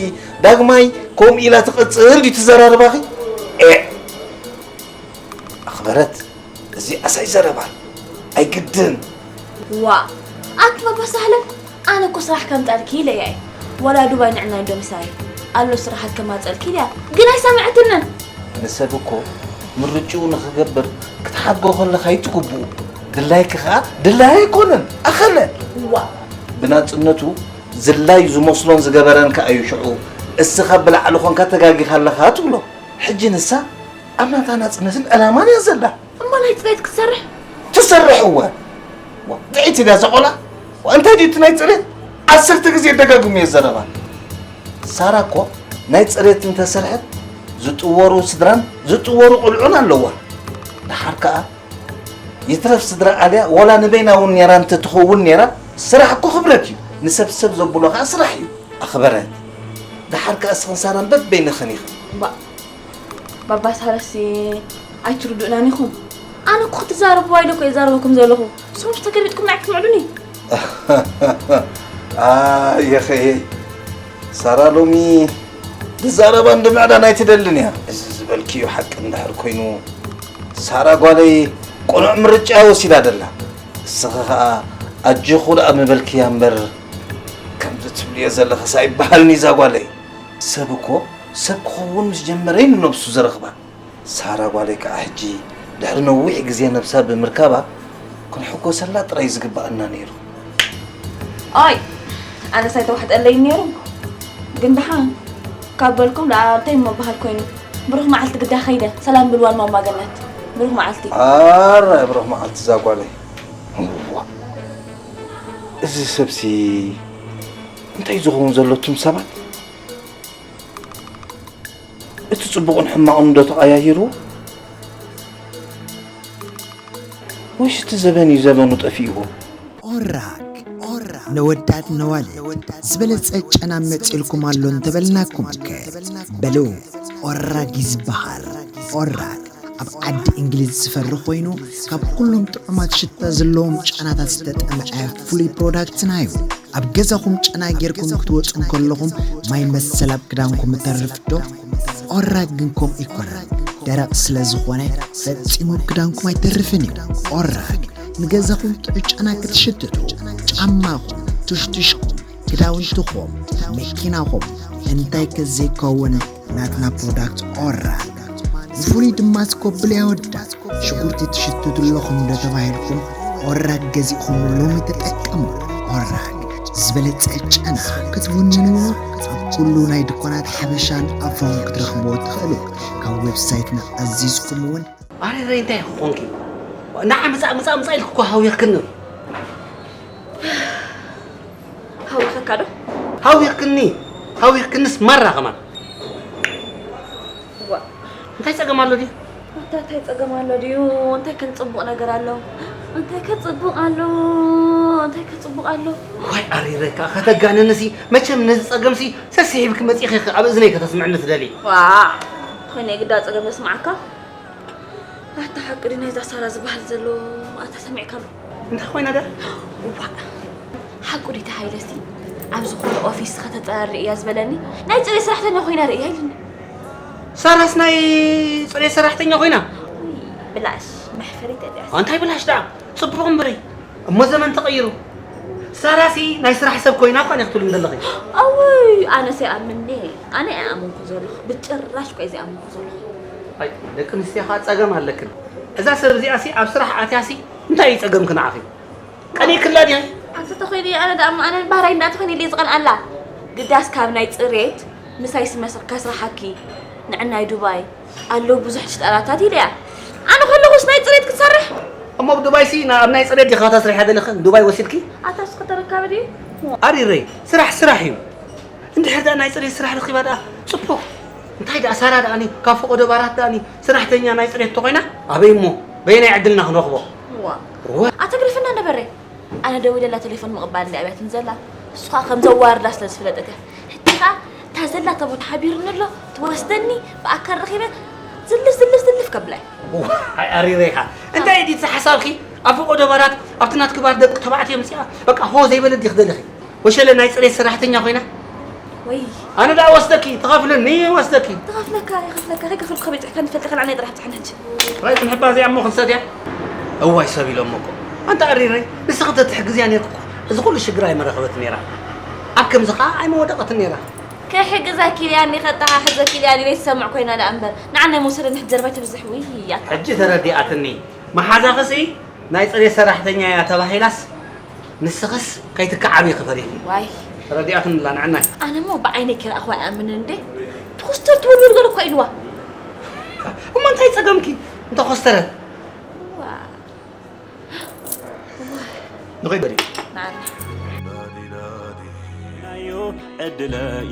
ዳግማይ ከምኡ ኢላ ትቕጽል ድዩ ትዘራርባኺ? ኤ፣ ኣኽበረት። እዚ ኣሳይ ዘረባ ኣይግድን። ዋ፣ ኣቲ ባባ ሳህለ፣ ኣነ እኮ ስራሕ ከምጻልኪ ኢለያ እየ። ዋላ ዱባይ ንዕናይ እንዶ ምሳይ ኣሎ ስራሓት ከማጸልኪ ኢለያ፣ ግን ኣይሰምዐትንን። ንሰብ እኮ ምርጭኡ ንኽገብር ክትሓድጎ ከለኻ እዩ ትግብኡ። ድላይኪ ኸኣ ድላይ ኣይኮነን፣ ኣኸለ። ዋ። ብናጽነቱ ዝላይ ዝመስሎን ዝገበረን ከኣ እዩ ሽዑ፣ እስኻ ብላዕሊ ኾንካ ተጋጊኻ ኣለኻ ትብሎ። ሕጂ ንሳ ኣብ ናታ ናጽነትን ዕላማን እያ ዘላ። እሞ ናይ ጽሬት ክትሰርሕ? ትሰርሕ እወ። ዋ፣ ጥዒት እያ ዘቆላ። ዋ፣ እንታይ ድዩ እቲ ናይ ጽሬት? ዓሰርተ ግዜ ደጋግሙ እየ ዘረባ። ሳራ እኮ ናይ ጽሬት እንተሰርሐት ዝጥወሩ ስድራን ዝጥወሩ ቆልዑን ኣለዋ። ደሓር ከኣ ይትረፍ ስድራ ኣልያ ዋላ ንበይና እውን ነይራ እንተትኸውን ነይራ፣ ስራሕ እኮ ክብረት እዩ። ንሰብ ሰብ ዘብሎ ከኣ ስራሕ እዩ። ኣኽበረት። ደሓር ከኣ እስኽን ሳራን በበይንኽን ኢኽን። እባ፣ ባባ ሳራሲ ኣይትርድኡናን ኢኹም። ኣነ እኮ ክትዛረብዋ ኢለ እኮ ይዛረበኩም ዘለኹ። ንስኹም ተገልቢጥኩም ንዓይ ክትምዕዱኒ። ኣየኸየይ፣ ሳራ ሎሚ ብዛረባ እንድምዕዳን ኣይትደልን እያ። እዚ ዝበልክዮ ሓቂ እንድሕር ኮይኑ፣ ሳራ ጓለይ ቅኑዕ ምርጫ ወሲዳ ደላ። እስኺ ኸኣ ኣጆኹ ደኣ ምበልክያ እምበር፣ ከምዚ ትብልዮ ዘለኽስ ኣይበሃልን እዩ እዛ ጓለይ። ሰብ እኮ ሰብ ክኸውን ምስ ጀመረ እዩ ንነብሱ ዝረኽባ። ሳራ ጓለይ ከኣ ሕጂ ድሕሪ ነዊሕ ግዜ ነብሳ ብምርካባ ክንሕጎሰላ ጥራይ ዝግበኣና ነይሩ። ኣይ፣ ኣነስ ኣይተዋሕጠለይን ነይሩ። ግን ደሓን ካብ በልኩም ደኣ እንታይ ምበሃል ኮይኑ። ብሩኽ መዓልቲ ግዳ ኸይደ። ሰላም ብልዋ ንማማ ገነት። ብሩኽ መዓልቲ። ኣረ ብሩኽ መዓልቲ እዛ ጓለይ። እዋ፣ እዚ ሰብሲ እንታይ ዝኸውን ዘሎ እቱም ሰባት? እቲ ጽቡቕን ሕማቕን ዶ ተቐያይርዎ? ወይስ እቲ ዘበን እዩ ዘበኑ ጠፊእዎ? ኦራግ፣ ኦራግ፣ ነወዳት ነዋልድ ዝበለጸ ጨና መጺእልኩም ኣሎ እንተበልናኩም ከ? በሉ፣ ኦራግ እዩ ዝበሃል። ኦራግ ኣብ ዓዲ እንግሊዝ ዝፈሪ ኮይኑ፣ ካብ ኩሎም ጥዑማት ሽታ ዘለዎም ጨናታት ዝተጠምዐ ፍሉይ ፕሮዳክትና እዩ። ኣብ ገዛኹም ጨና ጌርኩም ክትወጹ እንከለኹም ማይ መሰል ኣብ ክዳንኩም እተርፍ ዶ? ኦራግ ግን ከምኡ ኣይኮነን። ደረቕ ስለ ዝኾነ ፈጺሙ ኣብ ክዳንኩም ኣይተርፍን እዩ። ኦራግ ንገዛኹም ጥዑይ ጨና ክትሽትቱ፣ ጫማኹም፣ ቱሽቱሽኩም፣ ክዳውንትኹም፣ መኪናኹም እንታይ ከዘይከውን ናትና ፕሮዳክት ኦራግ። ብፍሉይ ድማ ስኮብል የወዳ። ሽጉርቲ ትሽትቱ ኣለኹም ዶ ተባሂልኩም ኦራግ ገዚእኹም ሎሚ ተጠቀሙ። ኦራግ ዝበለጸ ጨና ክትውንንዎ ኣብ ኩሉ ናይ ድኳናት ሓበሻን ኣፍሮን ክትረኽብዎ ትኽእሉ። ካብ ዌብሳይትና ኣዚዝኩም እውን ኣረ ዘይ እንታይ ክኾንኪ? ንዓ ምጻእ ምጻእ ምጻእ ኢልኩ እኮ ሃዊኽክኒ። ሃዊኸካ ዶ? ሃዊኽክኒ። ሃዊኽክንስ ማራ ከማን። ዋ። እንታይ ጸገም ኣሎ ድዩ? ኣታ እንታይ ጸገም ኣሎ ድዩ? እንታይ ከን ጽቡቕ ነገር ኣሎ? እንታይ ከን ጽቡቕ ኣሎ? እንታይ ከን ጽቡቕ ኣሎ? ዋይ ኣሪረካ ከተጋንንሲ መቸም ነዚ ጸገምሲ ሰሲሒብኪ መጺኺ ኣብ እዝነይ ከተስምዕኒ ትደሊ። ዋ። ኾይነ ግዳ ጸገም ዘስማዓካ? ኣታ ሓቂ ድዩ ናይዛ ሳራ ዝበሃል ዘሎ ኣታ ሰሚዕካ ኣሎ? እንታይ ኮይና ደኣ? እዋእ፣ ሓቁ ድዩ እቲ ሃይለሲ ኣብ ዝኾነ ኦፊስ ከተጸራሪ እያ ዝበለኒ? ናይ ጽሬት ሰራሕተኛ ኮይና ርእያ ኢሉኒ። ሳራስ ናይ ጽሬት ሰራሕተኛ ኮይና? ውይ፣ ብላሽ መሕፈሪት እያ። እንታይ ብላሽ ደኣ? ጽቡቕ እምበረይ። እሞ ዘመን ተቐይሩ። ሳራሲ ናይ ስራሕ ሰብ ኮይና እኳ ክትብልኒ ዘለኺ። ኣውይ፣ ኣነስ ይኣምን ድየ? ኣነ ኣይኣመንኩ ዘለኹ። ብጭራሽ እኳ እየ ዘይኣመንኩ ዘለኹ። ኣይ፣ ደቂ ኣንስትዮ ኸኣ ጸገም ኣለክን። እዛ ሰብ እዚኣሲ ኣብ ስራሕ ኣትያሲ እንታይ እዩ ጸገምኪ ንዓኺ? ቀኒእክላ ድያ? ኣንተ ተኾይነ ኣነ ደኣ እሞ ኣነ ባህራይ እንዳ ተኾይነ ኢለ ዝቐንኣላ። ግዳስ ካብ ናይ ጽሬት ምሳይ ስመስር ከስራሓኪ ንዕናይ ዱባይ ኣለዉ ብዙሕ ሽጣራታት ኢለያ። ኣነ ከለኹስ ናይ ጽሬት ክትሰርሕ? እሞ ኣብ ዱባይሲ ናብ ናይ ጽሬት ዲኻ ተስርሕያ ደለኽን? ዱባይ ወሲድኪ? ኣታ እስኺ ተረካቢ ድዩ? ኣሪረይ፣ ስራሕ ስራሕ እዩ። እንድሕር ደኣ ናይ ጽሬት ስራሕ ረኺባ ደኣ ጽቡቕ። እንታይ ደኣ ሳራ ደኣኒ ካብ ፈቐዶ ባራት ደኣኒ ስራሕተኛ ናይ ጽሬት ተኾይና ኣበይ እሞ በየናይ ዕድልና ክንረኽቦ? ዋ። ዋ። ኣተግርፍና ነበረ። ኣነ ደዊለላ ቴሌፎን ምቕባል እንዲ ኣብያትን ዘላ። እሱ ኸኣ ከም ዘዋርዳ ስለ ዝፍለጠት እያ። ሕጂ ኸኣ እታ ዘላቶ ቦታ ሓቢሩኒ ኣሎ፣ ትወስደኒ፣ ብኣካል ረኺበ ዝልፍ ዝልፍ ዝልፍ ከብላ እየ። ዋይ ኣሪረ ኢኻ። እንታይ ድዩ እቲ ሓሳብኪ? ኣብ ፈቐዶ ባራት ኣብቲ ናትኪ ባር ደቂ ተባዕትዮ ምጺኣ በቃ ሆ ዘይበለት ድዩ ክደልኺ? ወሸለ ናይ ጽሬት ሰራሕተኛ ኮይና? ወይ። ኣነ ደኣ ወስደኪ፣ ትኸፍልኒ ወስደኪ። ትኸፍለካ፣ ይኸፍለካ፣ ከይከፈልኩ ከመይ ጽሕካ ንፈልጠካ ንዓይ ጥራሕ ጽሕን ሕጂ። ራይ ክንሕባ እዚኣ እሞ ክንሰድያ? እዋይ ሰብ ኢሎሞ እኮ። ኣንታ ኣሪረይ፣ ንስኺ ተትሕግዝያ ነይርኩ እኮ። እዚ ኩሉ ሽግር ኣይመረኸበት ነይራ። ኣብ ከምዚ ኸኣ ኣይመወደቐትን ነይራ። ክሕግዘኪ ኢልያ እኒ ኸተሓሕዘኪ ኢልያ እኒ ቤት ሰምዕ ኮይና ደኣ እምበር። ንዓና ይመውሰደኒ ሕጂ ዘረባይ ትብዝሕ ውይ እያ። ሕጂ ተረዲኣትኒ። መሓዛኽሲ ናይ ጽሬት ሰራሕተኛ እያ ተባሂላስ ንስኽስ ከይትከዓቢ ክፈሪኺ። ዋይ ረዲኣትንላ ንዓናይ። ኣነ እሞ ብዓይነይ ከይረኣኹዋ ይኣምን እንዴ። ትኹስተር ትውልውል ገለ እኳ ኢልዋ። እሞ እንታይ ጸገምኪ እንተ ኾስተረት? ንኸይድ በሊ። ንዓና ገናዮ ዕድለይ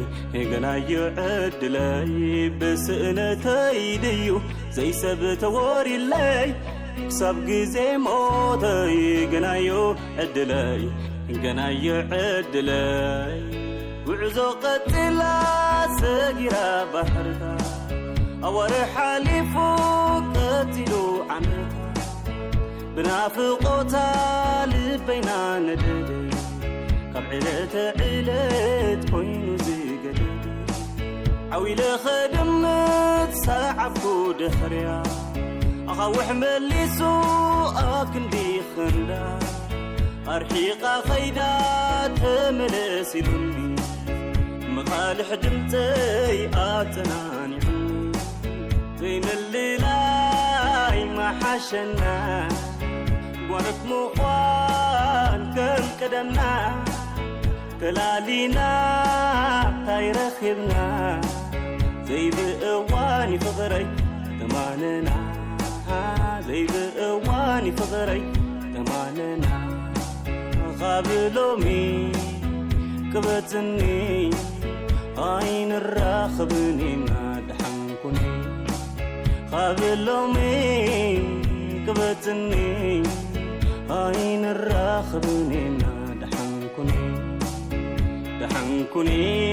ገናዮ ዕድለይ ብስእነተይ ድዩ ዘይሰብ ተወሪለይ ክሳብ ግዜ ሞተይ ገናዮ ዕድለይ ገናዮ ዕድለይ ጉዕዞ ቀጥላ ሰጊራ ባሕርታ ኣዋርሕ ሓሊፉ ቀጺሉ ዓመታ ብናፍቖታ ልበይና ነደደ ካብ ዕለተ ዕለት ኮይኑ ዝገደደ ዓው ኢለ ኸድምት ሰዓብኩ ድሕርያ ኣኻውሕ መሊሱ ኣብ ክንዲ ኸንዳ ኣርሒቓ ኸይዳ ተመለስ ኢሉኒ መቓልሕ ድምፀይ ኣጸናኒዑኒ ዘይምልላይ መሓሸና ጓኖት ምዃን ከም ቀደምና ተላሊና ታይ ረኺብና ዘይብእዋን ፍቕረይ ተማነና ዘይብእዋን ፍቕረይ ተማነና ካብ ሎሚ ቅበጽኒ ኣይንራኸብን ኢና ደሓን ኩኒ ካብ ሎሚ ቅበጽኒ ኣይንራኸብን ኢና ደሓን ኩኒ ደሓን ኩኒ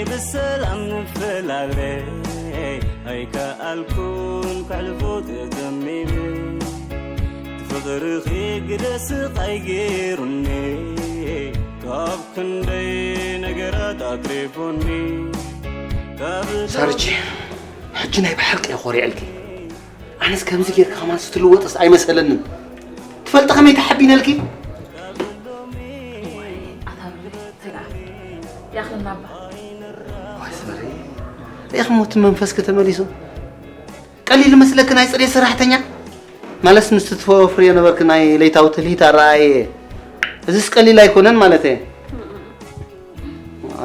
ብሰላም ንፈላለ ኣይከኣልኩን ከሕልፎ ተዘሚመ ፍቕርኺ ግደ ስቓይ ገይሩኒ ካብ ክንደይ ነገራት ኣትሪፉኒ ካብ ሳርቺ ሕጂ ናይ ብሓቂ እየ ኮሪዐልኪ ኣነስ ከምዚ ጌርካ ከማን ስትልወጥስ ኣይመሰለንን ትፈልጢ ከመይ ተሓቢነልኪ ኣታ ብርበይ ተጋፍ ያኽልና እባ ዋይ ሳሪ ሪኢኽሞ እቲ መንፈስኪ ተመሊሱ ቀሊል መስለኪ ናይ ጽሬት ሰራሕተኛ ማለስ ምስቲ ትፈፍርዮ ነበርኪ ናይ ለይታዊ ትልሂት ኣረኣየ እዚስ ቀሊል ኣይኮነን ማለት እየ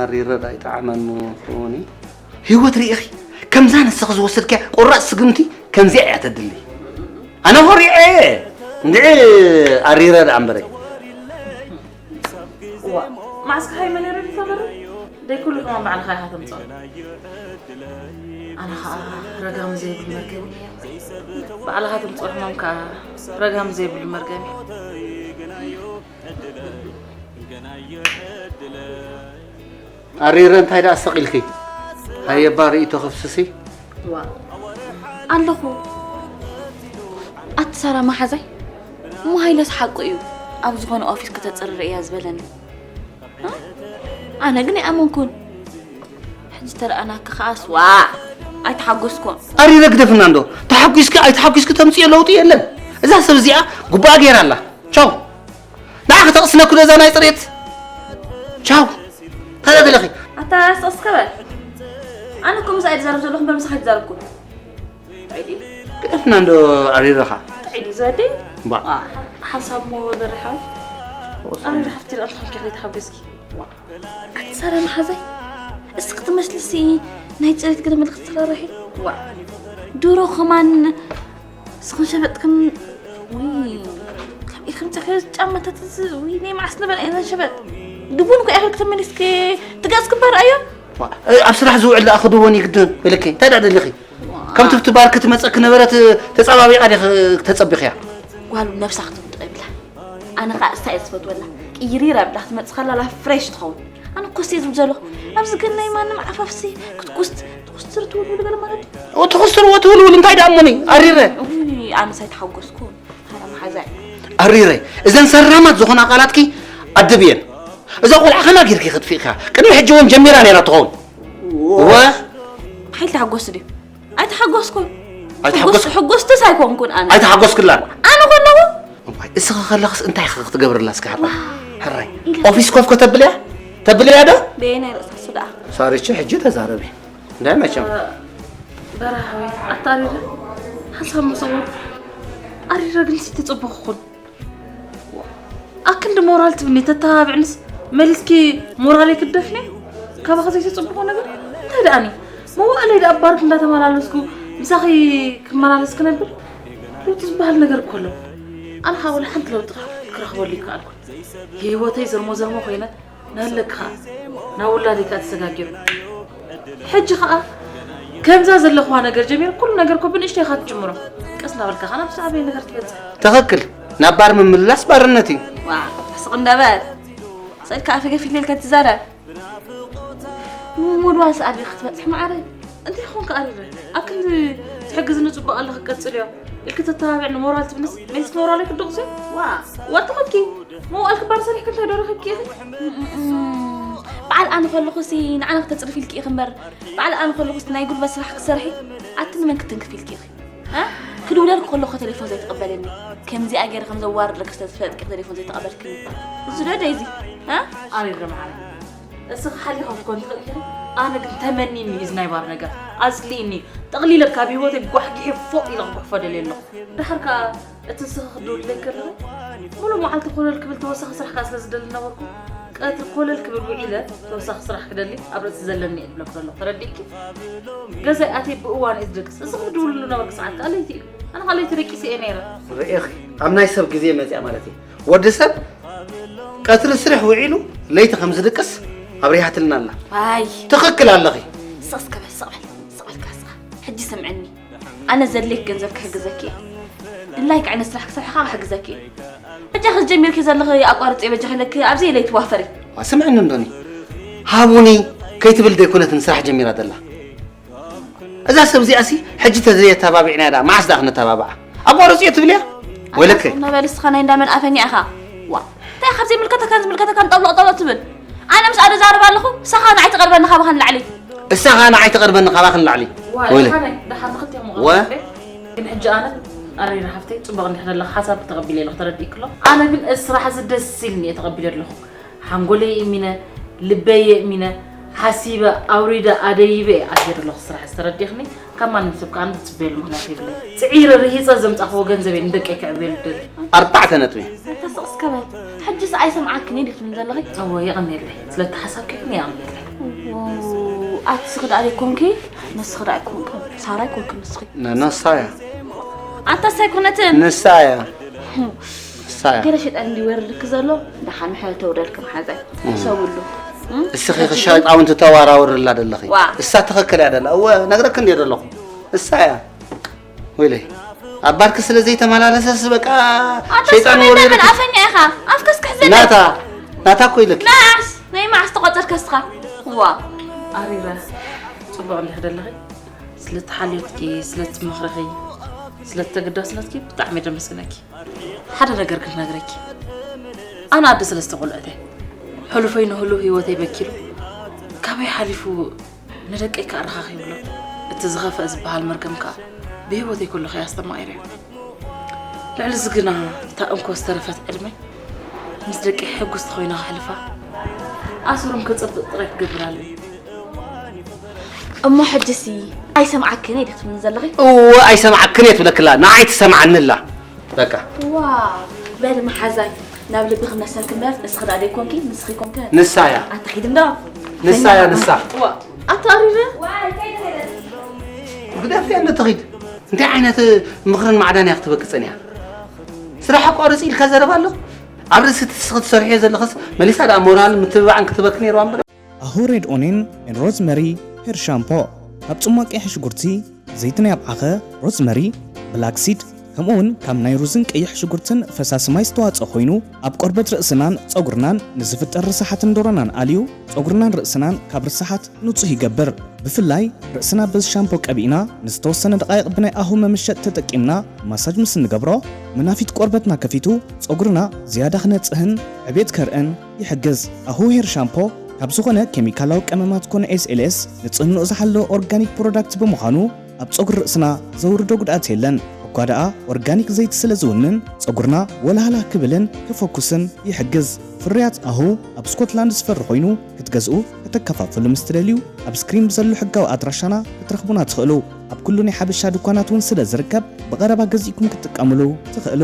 ኣሪረ ዳይ ጣዕመን ምኾኒ ህይወት ርኢኺ ከምዛ ንስኺ ዝወሰድክያ ቆራፅ ስግምቲ ከምዚኣ እያ ተድሊ ኣነ ኾሪዐ እንድዒ ኣሪረ ደኣ እምበረይ እዋ ማዕስካ ሃይመ ነረ ዝፈበረ ደይ ኩሉ ሕማም ባዕልኻ ኢኻ ተምፅኦ ኣነ ከዓ ረጋሚ ዘይብሉ መርገም እየ ባዕልኻ ተምፅኦ ሕማም ከዓ ረጋሚ ዘይብሉ መርገም እዩ ኣሪረ እንታይ ደኣ ሰቕ ኢልኪ ሃየባ ርእይቶ ከፍስሲ ዋ ኣለኹ ኣቲ ሳራ መሓዛይ እሞ ሃይለስ ሓቁ እዩ ኣብ ዝኾነ ኦፊስ ከተፅርር እያ ዝበለኒ እ? ኣነ ግን ኣይኣመንኩን ሕጂ ተረኣናኪ ከዓስ ዋ ኣይተሓጎስኩን ኣሪረ ግደፍና እንዶ ተሓጒስኪ ኣይተሓጒስኪ ተምፅዮ ለውጢ የለን እዛ ሰብ እዚኣ ጉባኣ ገይራ ኣላ ቻው ንዓ ከተቕስነኩ ነዛ ናይ ፅሬት ቻው ታዲያ ዘለኺ ኣታ ስቕስ ከበል ኣነ እኮ ምሳይ ዝዛረብ ዘለኹ እምበር ምሳኻ ይዛረብኩ ግደፍና እንዶ ኣሪረኻ ጥዒድ እዩ ዘዲ ባ ሓንሳብ ሞ በርሓው ኣነ ሓፍቲ ርኣልካ ከይተሓጎስኪ ኣትሰረ መሓዛይ እስቲ ክትመስልሲ ናይ ፅሬት ግደ መልክት ተራርሒ ዋ ድሮ ከማን ስኽን ሸበጥክን ውይ ካብ ኢኽም ጫማታት ውይ ናይ መዓስ ንበል ኣይዘን ሸበጥ ድቡን ኮ ያኽል ክትመሊስኪ ትገዝ ክበር ኣዮ ኣብ ስራሕ ዝውዕል ደኣ ክድወን ይግድን ኢልኪ እንታይ ደኣ ደሊኺ ከምቲ ብቲ ባር ክትመፀኪ ነበረት ተፀባቢቓ ዲኺ ተፀቢኽያ ጓሉ ነብሳ ክትውድቕ የብላ ኣነ ኸዓ እሳ እየ ዝፈትወላ ቅይሪር ኣብላ ክትመፅእ ከላ ላ ፍሬሽ ትኸውን ኣነ ኮስተ ዝብል ዘለኹ ኣብዚ ግን ናይ ማንም ዓፋፍሲ ክትኩስት ትኩስትር ትውልውል ገለ ማለት እዩ ትኹስትርዎ ትውልውል እንታይ ደኣ እሞኒ ኣሪረ ኣነስ ኣይተሓጎስኩን ሃረ መሓዛይ ኣሪረ እዘን ሰራማት ዝኾና ቃላትኪ ኣድብየን እዛ ቆልዓ ከማ ጌርኪ ክጥፊእካ ቅድሚ ሕጂ እውን ጀሚራ ነይራ ትኸውን እወ ሓይል ተሓጎስ ድዩ ኣይተሓጎስኩን ኣይተሓጎስኩ- ሕጎስትስ ኣይኮንኩን ኣነ ኣይተሓጎስክላን ኣነ ኮለኹ እባይ፣ እስኺ ከለኽስ እንታይ ኢኺ ክትገብርላ እስኪ ሕራይ? ሕራይ። ኦፊስ ኮፍ ከተብልያ? ተብልያ ዶ? ደየናይ ርእሳስ ደኣ ሳሪቺ ሕጂ ተዛረቢ። እንታይ መቸም? በራሃዊ ኣታሪረ ሓሳብ መሰቦ ኣሪረ ግን ሲቲ ጽቡቕ ኩን ኣክንዲ ሞራል ትብኒ ተተባብዕንስ መሊስኪ ሞራለይ ክትደፍኒ? ካባኺ ዘይተጽብኾ ነገር እንታይ ደኣኒ? መዋእለይ ደኣ ባርክ እንዳተመላለስኩ ምሳኺ ክመላለስ ክነብር ለውጢ ዝበሃል ነገር እኮ ኣሎ። ኣነ ኸኣ ወላ ሓንቲ ለውጢ ክረኽበሉ ይከኣልኩን። ህይወተይ ዘርሞ ዘርሞ ኮይነ ንህለኪ ኸኣ ናብ ውላደይ ከኣ ተሰጋጊሩ። ሕጂ ኸኣ ከምዛ ዘለኽዋ ነገር ጀሚረ ኩሉ ነገር እኮ ብንእሽተይ ኢኻ ትጅምሮ። ቀስ እናበልካ ኸኣ ናብ ዝዓበየ ነገር ትበጽሕ። ትኽክል። ናብ ባር ምምልላስ ባርነት እዩ። ዋ፣ ስቕ እንዳ በል። ስእልካ ኣፈ ገፊት ኢልካ ትዛረብ። ምውድዋስ ኣድሪ ክትበጽሕ ማዕረ። እንታይ ኾንካ ኣሪረ? ኣብ ክንዲ ትሕግዝኒ ጽቡቕ ኣለኺ ቀጽልዮ። ኢልኪ ተተባብዕኒ ሞራል ትብንስ መሊስ ሞራለይ ክድቕሱ? ዋ፣ ዋልታ ኾንኪ። መዋእልኪ ባር ሰሪሕኪ እንታይ ዶ ረኺብኪ ኢኺ? በዓል ኣነ ከለኹሲ ንዓና ክተጽርፊ ኢልኪ ኢኺ እምበር፣ በዓል ኣነ ከለኹስ ናይ ጉልበት ስራሕ ክትሰርሒ ኣቲ ንመን ክትንክፊ ኢልኪ ኢኺ? እ? ክድውለልኪ ከለኹ ቴሌፎን ዘይትቕበልኒ። ከምዚኣ ገይረ ከም ዘዋርደኪ ስለ ዝፈለጥኪ ቴሌፎን ዘይተቐበልክኒ። እዚ ዶ ደይዚ? እ? ኣሪረ መዓረ። እስኺ ሓሊኻ ክትኮን ትኽእል ኢኺ። ኣነ ግን ተመኒኒ እዩ እዚ ናይ ባር ነገር። ኣጽሊእኒ። ጠቕሊለ ካብ ህይወተይ ጓሕጊሐ ፎእ ኢለ ክጉሕፎ ደልየ ኣለኹ። ደሓር ከኣ እቲ ንስኺ ክትድውልለይ ከለኺ፣ ሙሉእ መዓልቲ ኮለል ክብል ተወሳኺ ስራሕ ከኣ ስለ ዝደሊ ነበርኩ፣ ቀትሪ ኮለል ክብል ውዒለ ተወሳኺ ስራሕ ክደሊ ኣብ ርእሲ ዘለኒ እየ ዝብለኪ ዘለኹ። ተረዲእኪ? ገዛይ ኣትየ ብእዋኑ እየ ዝድቅስ። እዚ ክትድውልሉ ነበርኪ ሰዓት ከኣ ለይቲ እዩ። ኣነ ከኣ ለይቲ ደቂሰ እየ ነይረ። ርኢኺ፣ ኣብ ናይ ሰብ ግዜ መጺኣ ማለት እዩ። ወዲ ሰብ ቀትሪ ስርሕ ውዒሉ ለይቲ ከም ዝድቅስ ኣብሪሃትልና ኣላ። ኣይ። ትኽክል ኣለኺ። ስቕ እስከ በል፣ ስቕ በል፣ ስቕ በልካ ስኻ። ሕጂ ስምዕኒ። ኣነ ዘድልየክ ገንዘብ ክሕግዘኪ እየ። ድላይክ ዓይነት ስራሕ ክሰርሕ ከዓ ክሕግዘኪ እየ። በጃኺ ዝጀሚርኪ ዘለኺ ኣቋርፂ፣ በጃኺ ኢለኪ ኣብዚ ለይቲ ዋፈሪ። ዋ፣ ስምዕኒ እንዶኒ። ሃቡኒ ከይትብል ደይኮነት ንስራሕ ጀሚራ ዘላ። እዛ ሰብ እዚኣሲ ሕጂ ተዘየተባቢዕናያ ደኣ መዓስ ደኣ ክነተባብዓ? ኣቋርፅዮ ትብልያ? ወይለከ። ኣታ ስቕ በል እስኻ ናይ እንዳ መን ኣፈኛ ኢኻ? ዋ፣ እንታይ ካብ ዘይምልከተካን ዝምልከተካን ጠብለቕ ጠብለቕ ትብል? ኣነ ምስ ኣደ ዛረብ ኣለኹ፣ ንሳኻ ንዓይ ትቐርበኒ ካባኻ ንላዕሊ። እሳኻ ንዓይ ትቐርበኒ ካባኺ ንላዕሊ። ዋ፣ ወይለ። ደሓን፣ ደሓን ንኽልቴኹም ወ? ግን ሕጂ ኣነ ኣሬራ ሓፍተይ ጽቡቕ እንዲሕ ዘለኻ ሓሳብ ተቐቢለ ኣለኹ፣ ተረዲእክሎ። ኣነ ግን እዚ ስራሕ እዚ ደስ ኢልኒ እየ ተቐቢለ ኣለኹ። ሓንጎለይ የእሚነ፣ ልበይ የእሚነ፣ ሓሲበ፣ ኣውሪደ፣ ኣደይበ እየ ኣትየ ዘለኹ ስራሕ እዚ፣ ተረዲእኽኒ? ካብ ማንም ሰብ ከኣ ዝጽበየሉ ምኽንያት የብለይ። ጽዒረ ርሂጸ ዘምጻኽዎ ገንዘብ እየ ንደቀይ ከዕብየሉ ደሊ። ኣርባዕተ ነጥቢ። ኣታ ስቕ እስከ በል። ሕጅስ ኣይሰምዓክን እየ ዲኺ ትብሊ ዘለኺ? እወ፣ የቐንየለይ። ስለቲ ሓሳብኪ ግን የቐንየለይ። ዎ፣ ኣቲ ስኺ ደኣ ዘይኮንኪ፣ ንስኺ ደኣ ኣይኮንክን። ሳራ ኣይኮንክን ንስኺ። ና፣ ንሳ እያ። ኣንታስ ኣይኮነትን። ንሳ እያ። ንሳ እያ። ገለ ሸይጣን እንዲ ወርድኪ ዘሎ፣ ደሓን ምሕረት ተውረድኪ መሓዛይ። እም። ሰብሉ። እም? እስኺ ክሻይጣውንቲ ተዋራውርላ ደለኺ። ዋ። እሳ ትኽክል እያ ደላ። እወ፣ ነግረኪ እንዲየ ደለኹ። እሳ እያ። ወይለይ፣ ኣብ ባርኪ ስለ ዘይተመላለሰስ በቃ ኣታ ሸይጣን ስማይ ወሪድኪ። እንዳመን ኣፈኛ ኢኻ? ኣፍከስ ክሕዘለይ። ናታ፣ ናታ እኮ ኢለኪ። መዓስ? ናይ መዓስ ተቖጸርካ እስኻ? ዋ። ኣሪረ፣ ጽቡቕ እንዲኺ ደለኺ። ስለ እትሓልዮትኪ፣ ስለ እትመኽርኺ፣ ስለ እተገዳስነትኪ ብጣዕሚ እየ ደመስግነኪ። ሓደ ነገር ግን ክነግረኪ። ኣነ ኣደ ሰለስተ ቆልዑት እየ። ሕሉፈይ ንህሉው ህይወተይ በኪሉ፣ ካበይ ሓሊፉ ንደቀይ ከኣ ረኻኺብሎም። እቲ ዝኸፍአ ዝበሃል መርገም ከኣ ብህይወተይ ከለኹ እየ ኣስተማቒረዮ። ልዕሊ እዚ ግና እታ እንኮ ዝተረፈት ዕድመይ ምስ ደቀይ ሕጉስቲ ኮይነ ከሕልፋ ኣሰሮም ከጸብቕ ጥራይ ክገብር ኣለኒ። እሞ ሕጅሲ ኣይሰምዓክን እየ ዲኺ ትብልኒ ዘለኺ? እወ ኣይሰምዓክን እየ ትብለክላ፣ ንዓይ ትሰምዓኒ ኣላ። በቃ። ዋው፣ በሊ መሓዛይ፣ ናብ ልቢ ክመሰልኪ እምበር፣ ንስኺ ደኣ ደይኮንኪ፣ ንስኺ ኮንኪ። ንሳ እያ። ኣታ ኺድ እንዶ። ንሳ እያ፣ ንሳ። ዋ፣ ኣታ ኣሪረ። ግደፍያ እንዶ ትኺድ። እንታይ ዓይነት ምኽርን ማዕዳን እያ ክትበኪ ጸኒሓ? ስራሕ ኣቋርጺ ኢልካ ዘረባ ኣሎ? ኣብ ርእሲ እቲ ንስኺ ትሰርሕዮ ዘለኽስ መሊሳ ደኣ ሞራል ምትብባዕን ክትበኪ ነይርዋ እምበር። ኣሁ ሬድ ኦኔን ኤን ሮዝመሪ ሄር ሻምፖ። ካብ ጽሟቕ ቀይሕ ሽጉርቲ፣ ዘይቲ ናይ ኣብዓኸ፣ ሮዝመሪ፣ ብላክ ሲድ፣ ከምኡ እውን ካብ ናይ ሩዝን ቀይሕ ሽጉርትን ፈሳሲ ማይ ዝተዋጽኦ ኮይኑ፣ ኣብ ቆርበት ርእስናን ጸጉርናን ንዝፍጠር ርሳሓትን ዶሮናን ኣልዩ፣ ጸጉርናን ርእስናን ካብ ርሳሓት ንጹህ ይገብር። ብፍላይ ርእስና በዚ ሻምፖ ቀቢእና ንዝተወሰነ ደቓይቕ ብናይ ኣሁ መምሸጥ ተጠቂምና ማሳጅ ምስ እንገብሮ፣ መናፊት ቆርበትና ከፊቱ ጸጉርና ዝያዳ ክነጽህን ዕቤት ከርእን ይሕግዝ። ኣሁ ሄር ሻምፖ ካብ ዝኾነ ኬሚካላዊ ቀመማት ኮነ ኤስ ኤል ኤስ ንጽህንኡ ዝሓለወ ኦርጋኒክ ፕሮዳክት ብምዃኑ ኣብ ጸጉሪ ርእስና ዘውርዶ ጉድኣት የለን። እኳ ደኣ ኦርጋኒክ ዘይቲ ስለ ዝውንን ጸጉርና ወልሃላ ክብልን ክፈኩስን ይሕግዝ። ፍርያት ኣሁ ኣብ ስኮትላንድ ዝፈሪ ኮይኑ ክትገዝኡ ከተከፋፍሉ ምስ ትደልዩ ኣብ ስክሪን ብዘሎ ሕጋዊ ኣድራሻና ክትረኽቡና ትኽእሉ። ኣብ ኩሉ ናይ ሓበሻ ድኳናት እውን ስለ ዝርከብ ብቐረባ ገዚእኩም ክትጥቀምሉ ትኽእሉ።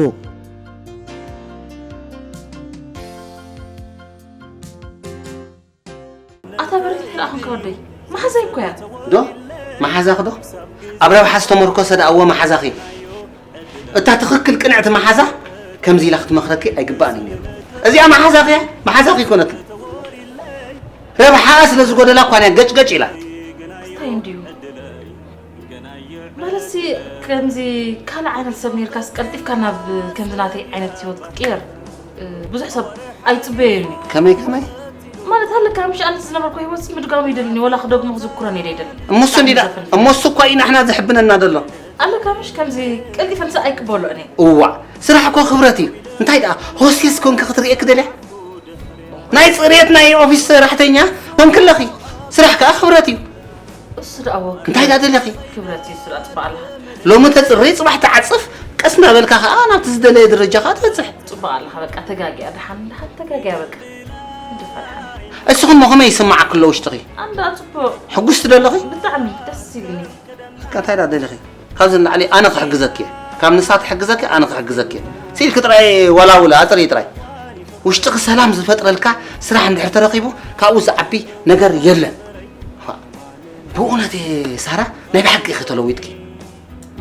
ኣታ በረኸት እንታይ ደኣ ኾንካ ወደይ? መሓዛይ እኮ እያ። ዶ? መሓዛኺ ዶ? ኣብ ረብሓ ዝተመርኮሰ ደኣ እወ መሓዛኺ። እታ ትኽክል ቅንዕቲ መሓዛ ከምዚ ኢላ ክትመኽረኪ ኣይግባእን እዩ ነይሩ። እዚኣ መሓዛኺ እያ፣ መሓዛኺ ኣይኮነትን። ረብሓኣ ስለ ዝጎደላ እኳ እያ ገጭ ገጭ ኢላ። እንታይ እንድዩ? ማለትሲ ከምዚ ካልእ ዓይነት ሰብ ነይርካስ ቀልጢፍካ ናብ ከምዚ ናተይ ዓይነት ህይወት ክትቅየር፣ እ፣ ብዙሕ ሰብ ኣይጽበየን እዩ። ከመይ ከመይ? ማለት ሃለካ ምሽ ኣነ ዝነበርኩ ህይወትሲ ምድጋሙ ይደልን እዩ፣ ወላ ክደግሞ ክዝክሮን እየ ደይደልን። እሞ እሱ እንዲዳ፣ ብጣዕሚ ዘፈን። እሞ እሱ እኮ እዩ ንሕና ዝሕብነና ዘሎ። ኣለካ ምሽ ከምዚ ቀልጢፈ ንሳ ኣይቅበሎ እኔ። እዋ፣ ስራሕ እኮ ክብረት እዩ። እንታይ ደኣ ሆስቴስ ኮንኪ ክትርእየኪ ደልያ? ናይ ጽሬት ናይ ኦፊስ ሰራሕተኛ ኮንኪ ኣለኺ። ስራሕ ከኣ ክብረት እዩ። እሱ ደኣ ወኪል እንታይ ደኣ ደለኺ? ክብረት እዩ፣ እሱ ደኣ ጽባሕ ኣለኻ። ሎሚ ተጽሪ፣ ጽባሕ ትዓጽፍ፣ ቀስ እናበልካ ከኣ ናብቲ ዝደለየ ደረጃ ከኣ ትበጽሕ። ጽባሕ ኣለኻ፣ በቃ ተጋጊያ፣ ደሓን፣ ደሓን ተጋጊያ፣ በቃ። እንድፋ ደሓን። እስኹም እሞ ከመይ ይስምዓኪ ኣሎ ውሽጥኺ? ኣንዳ ጽቡቕ። ሕጉስቲ ዶ ኣለኺ? ብጣዕሚ ደስ ኢሉኒ። በቃ እንታይ ደኣ ደለኺ? ካብዚ ንላዕሊ ኣነ ክሕግዘኪ እየ። ካብ ንሳ ትሕግዘኪ፣ ኣነ ክሕግዘኪ እየ። ስኢልኪ ጥራይ ወላውለ፣ ኣጽሪ ጥራይ። ውሽጥኺ ሰላም ዝፈጥረልካ ስራሕ እንድሕር ተረኺቡ፣ ካብኡ ዝዓቢ ነገር የለን። ብእውነት ሳራ ናይ ብሓቂ ኢኺ ተለዊጥኪ።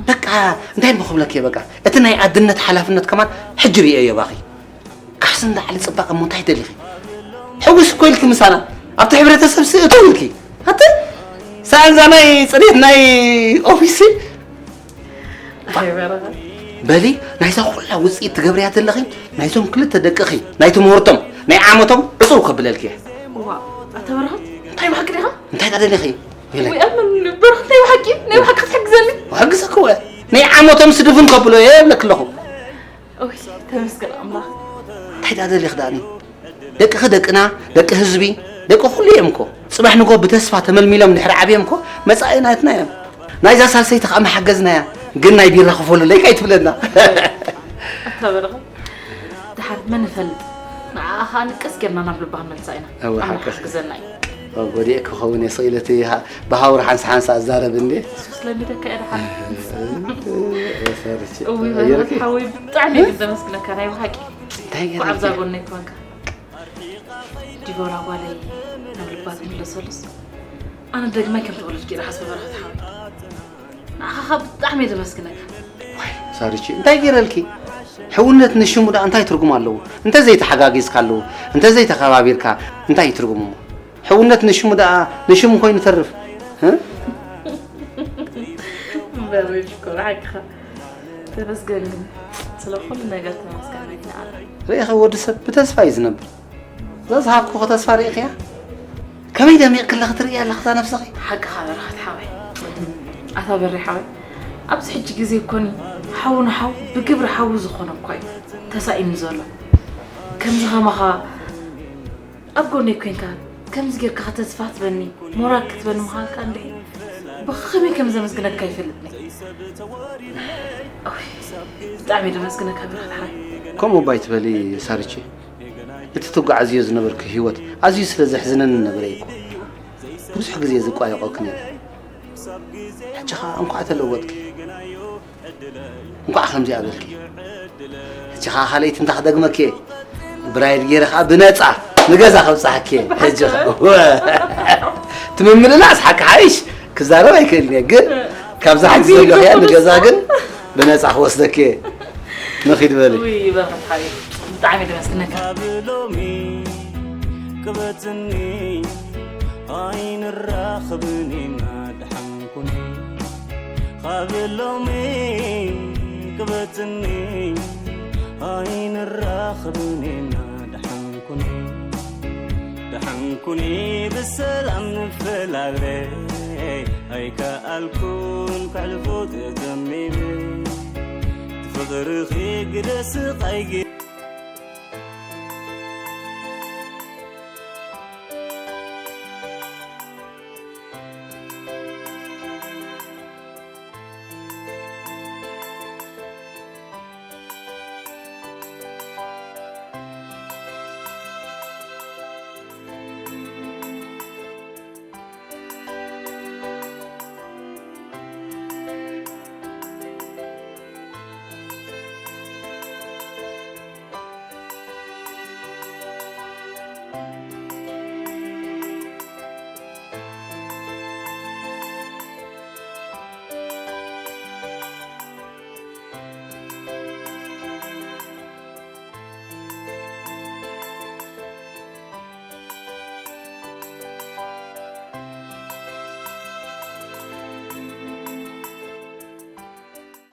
በቃ እንታይ እሞ ክብለኪ እየ በቃ። እቲ ናይ ኣድነት ሓላፍነት ከማን ሕጂ ርእየዮ ባኺ። ካሕሲ እንዳዓሊ ጽባቐ እሞ እንታይ ደሊኺ? ሕጉስ እኮ ኢልኪ ምሳና። ኣብቲ ሕብረተሰብ ስእተው ኢልኪ። ኣቲ ሳንዛ ናይ ጽሬት ናይ ኦፊስ ኣይበረኸ። በሊ ናይዛ ኩላ ውጽኢት ትገብርያ ዘለኺ ናይዞም ክልተ ደቅኺ ናይ ትምህርቶም ናይ ዓመቶም ዕጹው ከብለልኪ እየ። ዋ ኣታ በረኸት እንታይ ብሓቂ ዲኻ? እንታይ ደኣ ደሊኺ? ኢለ። ወይ ኣመን በረኸት ናይ ብሓቂ ናይ ብሓቂ ክትሕግዘኒ? ክሕግዘኪ እወ። ናይ ዓመቶም ስድፍን ከብሎ እየ እብለኪ ኣለኹ። ኦይ ተመስገን ኣምላኽ። እንታይ ደኣ ደሊኺ ደኣኒ? ደቅኺ ደቅና፣ ደቂ ህዝቢ፣ ደቂ ኩሉ እዮም እኮ። ጽባሕ ንጎ ብተስፋ ተመልሚሎም እንድሕር ዓብዮም እኮ መጻኢ ናትና እዮም። ናይዛ ሳልሰይቲ ከኣ መሓገዝና እያ። ግን ናይ ቢራ ክፈሉለይ ከይትብለና። ኣታ በረኸት ደሓን መን ይፈልጥ? ንዓኣ ኸኣ ንቅስ ጌርና ናብ ልባ ክንመልሳ ኢና። እወ፣ ኣምላኽ ሓቅኺ። ሓግዘና እዩ። እወ፣ ጎዲኤ ክኸውን እየ፣ ስቕ ኢለ እቲ ሃ-፣ ብሃውሪ ሓንሳ ሓንሳ እዛረብ እንዴ። ሱስ ለሚደካ እየ ደሓን። እወ፣ ሰርቼ። እወ፣ ኣየርኪ? ሓወይ ብጣዕሚ እየ ግን ዘመስግነካ፣ ናይ ብሓቂ። እንታይ እንኳዕ ኣብዛ ገይረልኪ? ጎነይ ኮንካ። ዲቦራ ጓለይ ናብ ልባ ትምለሰሉስ፣ ኣነ ደግማይ ከም ተወለድኩ እየ ዝሓስብ በረኸት ሓወይ። ንዓኻ ብጣዕሚ እየ ዘመስግነካ። ዋይ ሳሪቺ፣ እንታይ ገይረልኪ? ሕውነት ንሽሙ ደኣ እንታይ ትርጉም ኣለዎ? እንተ ዘይተሓጋጊዝካ ኣለዎ፣ እንተ ዘይተኸባቢርካ እንታይ እዩ ትርጉሙ? ሕውነት ንሽሙ ደኣ ንሽሙ ኮይኑ ተርፍ። እ? እምበር ሽኮር ሓቅኻ። ተመስገን ግን ስለ ኩሉ ነገር ተመስገን። ርኢኸ ወዲ ሰብ ብተስፋ እዩ ዝነብር። እዛ ዝሃብኩኺ ተስፋ ርኢኽያ? ከመይ ደሚቕኪ ኣለኺ ትርእያ ኣለኺ እዛ ነብስኺ? ሓቅኻ በረኸት ሓወይ። ኣታ በሬ ሓወይ፣ ኣብዚ ሕጂ ግዜ እኮኒ ሓው ንሓው ብግብሪ ሓው ዝኾነ እኳ እዩ ተሳኢኑ ዘሎ። ከምዚ ከማኻ ኣብ ጎነይ ኮይንካ ከምዚ ጌርካ ተስፋ ትበኒ፣ ሞራል ክትበኒ ምዃንካ እንድዒ ብኸመይ ከም ዘመስግነካ ይፈልጥኒ። ኦይ፣ ብጣዕሚ ደመስግነካ በረኸት ሓወይ። ከምኡ እባ ኣይትበሊ ሳርቼ። እቲ ትጓዓዝዮ ዝነበርኪ ህይወት ኣዝዩ ስለ ዘሕዝነኒ ነበረ እኮ። ብዙሕ ግዜ ዝቋየቖክን እየ። ሕጂ ኸኣ እንኳዕ ተለወጥኪ። እንኳዕ ከምዚኣ በልኪ። ሕጂ ኸኣ ካልኣይቲ እንታይ ክደግመኪ እየ? ብራይድ ገይረ ኸኣ ብነጻ ንገዛ ከብጽሓኪ እየ። ሕጂ ኸኣ ትምምልላስ ሓቂ ሓይሽ ክዛረብ ኣይክእልን እየ፣ ግን ካብዛ ሕጂ ግዜ ዘለኽያ ይገርም ንገዛ ግን ብነጻ ክወስደኪ እየ። ንኺድ በሊ። ውይ፣ በረኸት ሓወይ፣ ብጣዕሚ ደመስግነካ። ካብ ሎሚ ቅበጽኒ ኣይንራኸብን ኢና፣ ደሓን ኩኒ። ካብ ሎሚ ቅበጽኒ ኣይንራኸብን ኢና፣ ደሓን ኩኒ። ደሓን ኩኒ ብሰላም ንፈላለ ኣይከኣልኩን ከሕልፎ ተዘሚረ ፍቕርኺ ግደ ስቓይ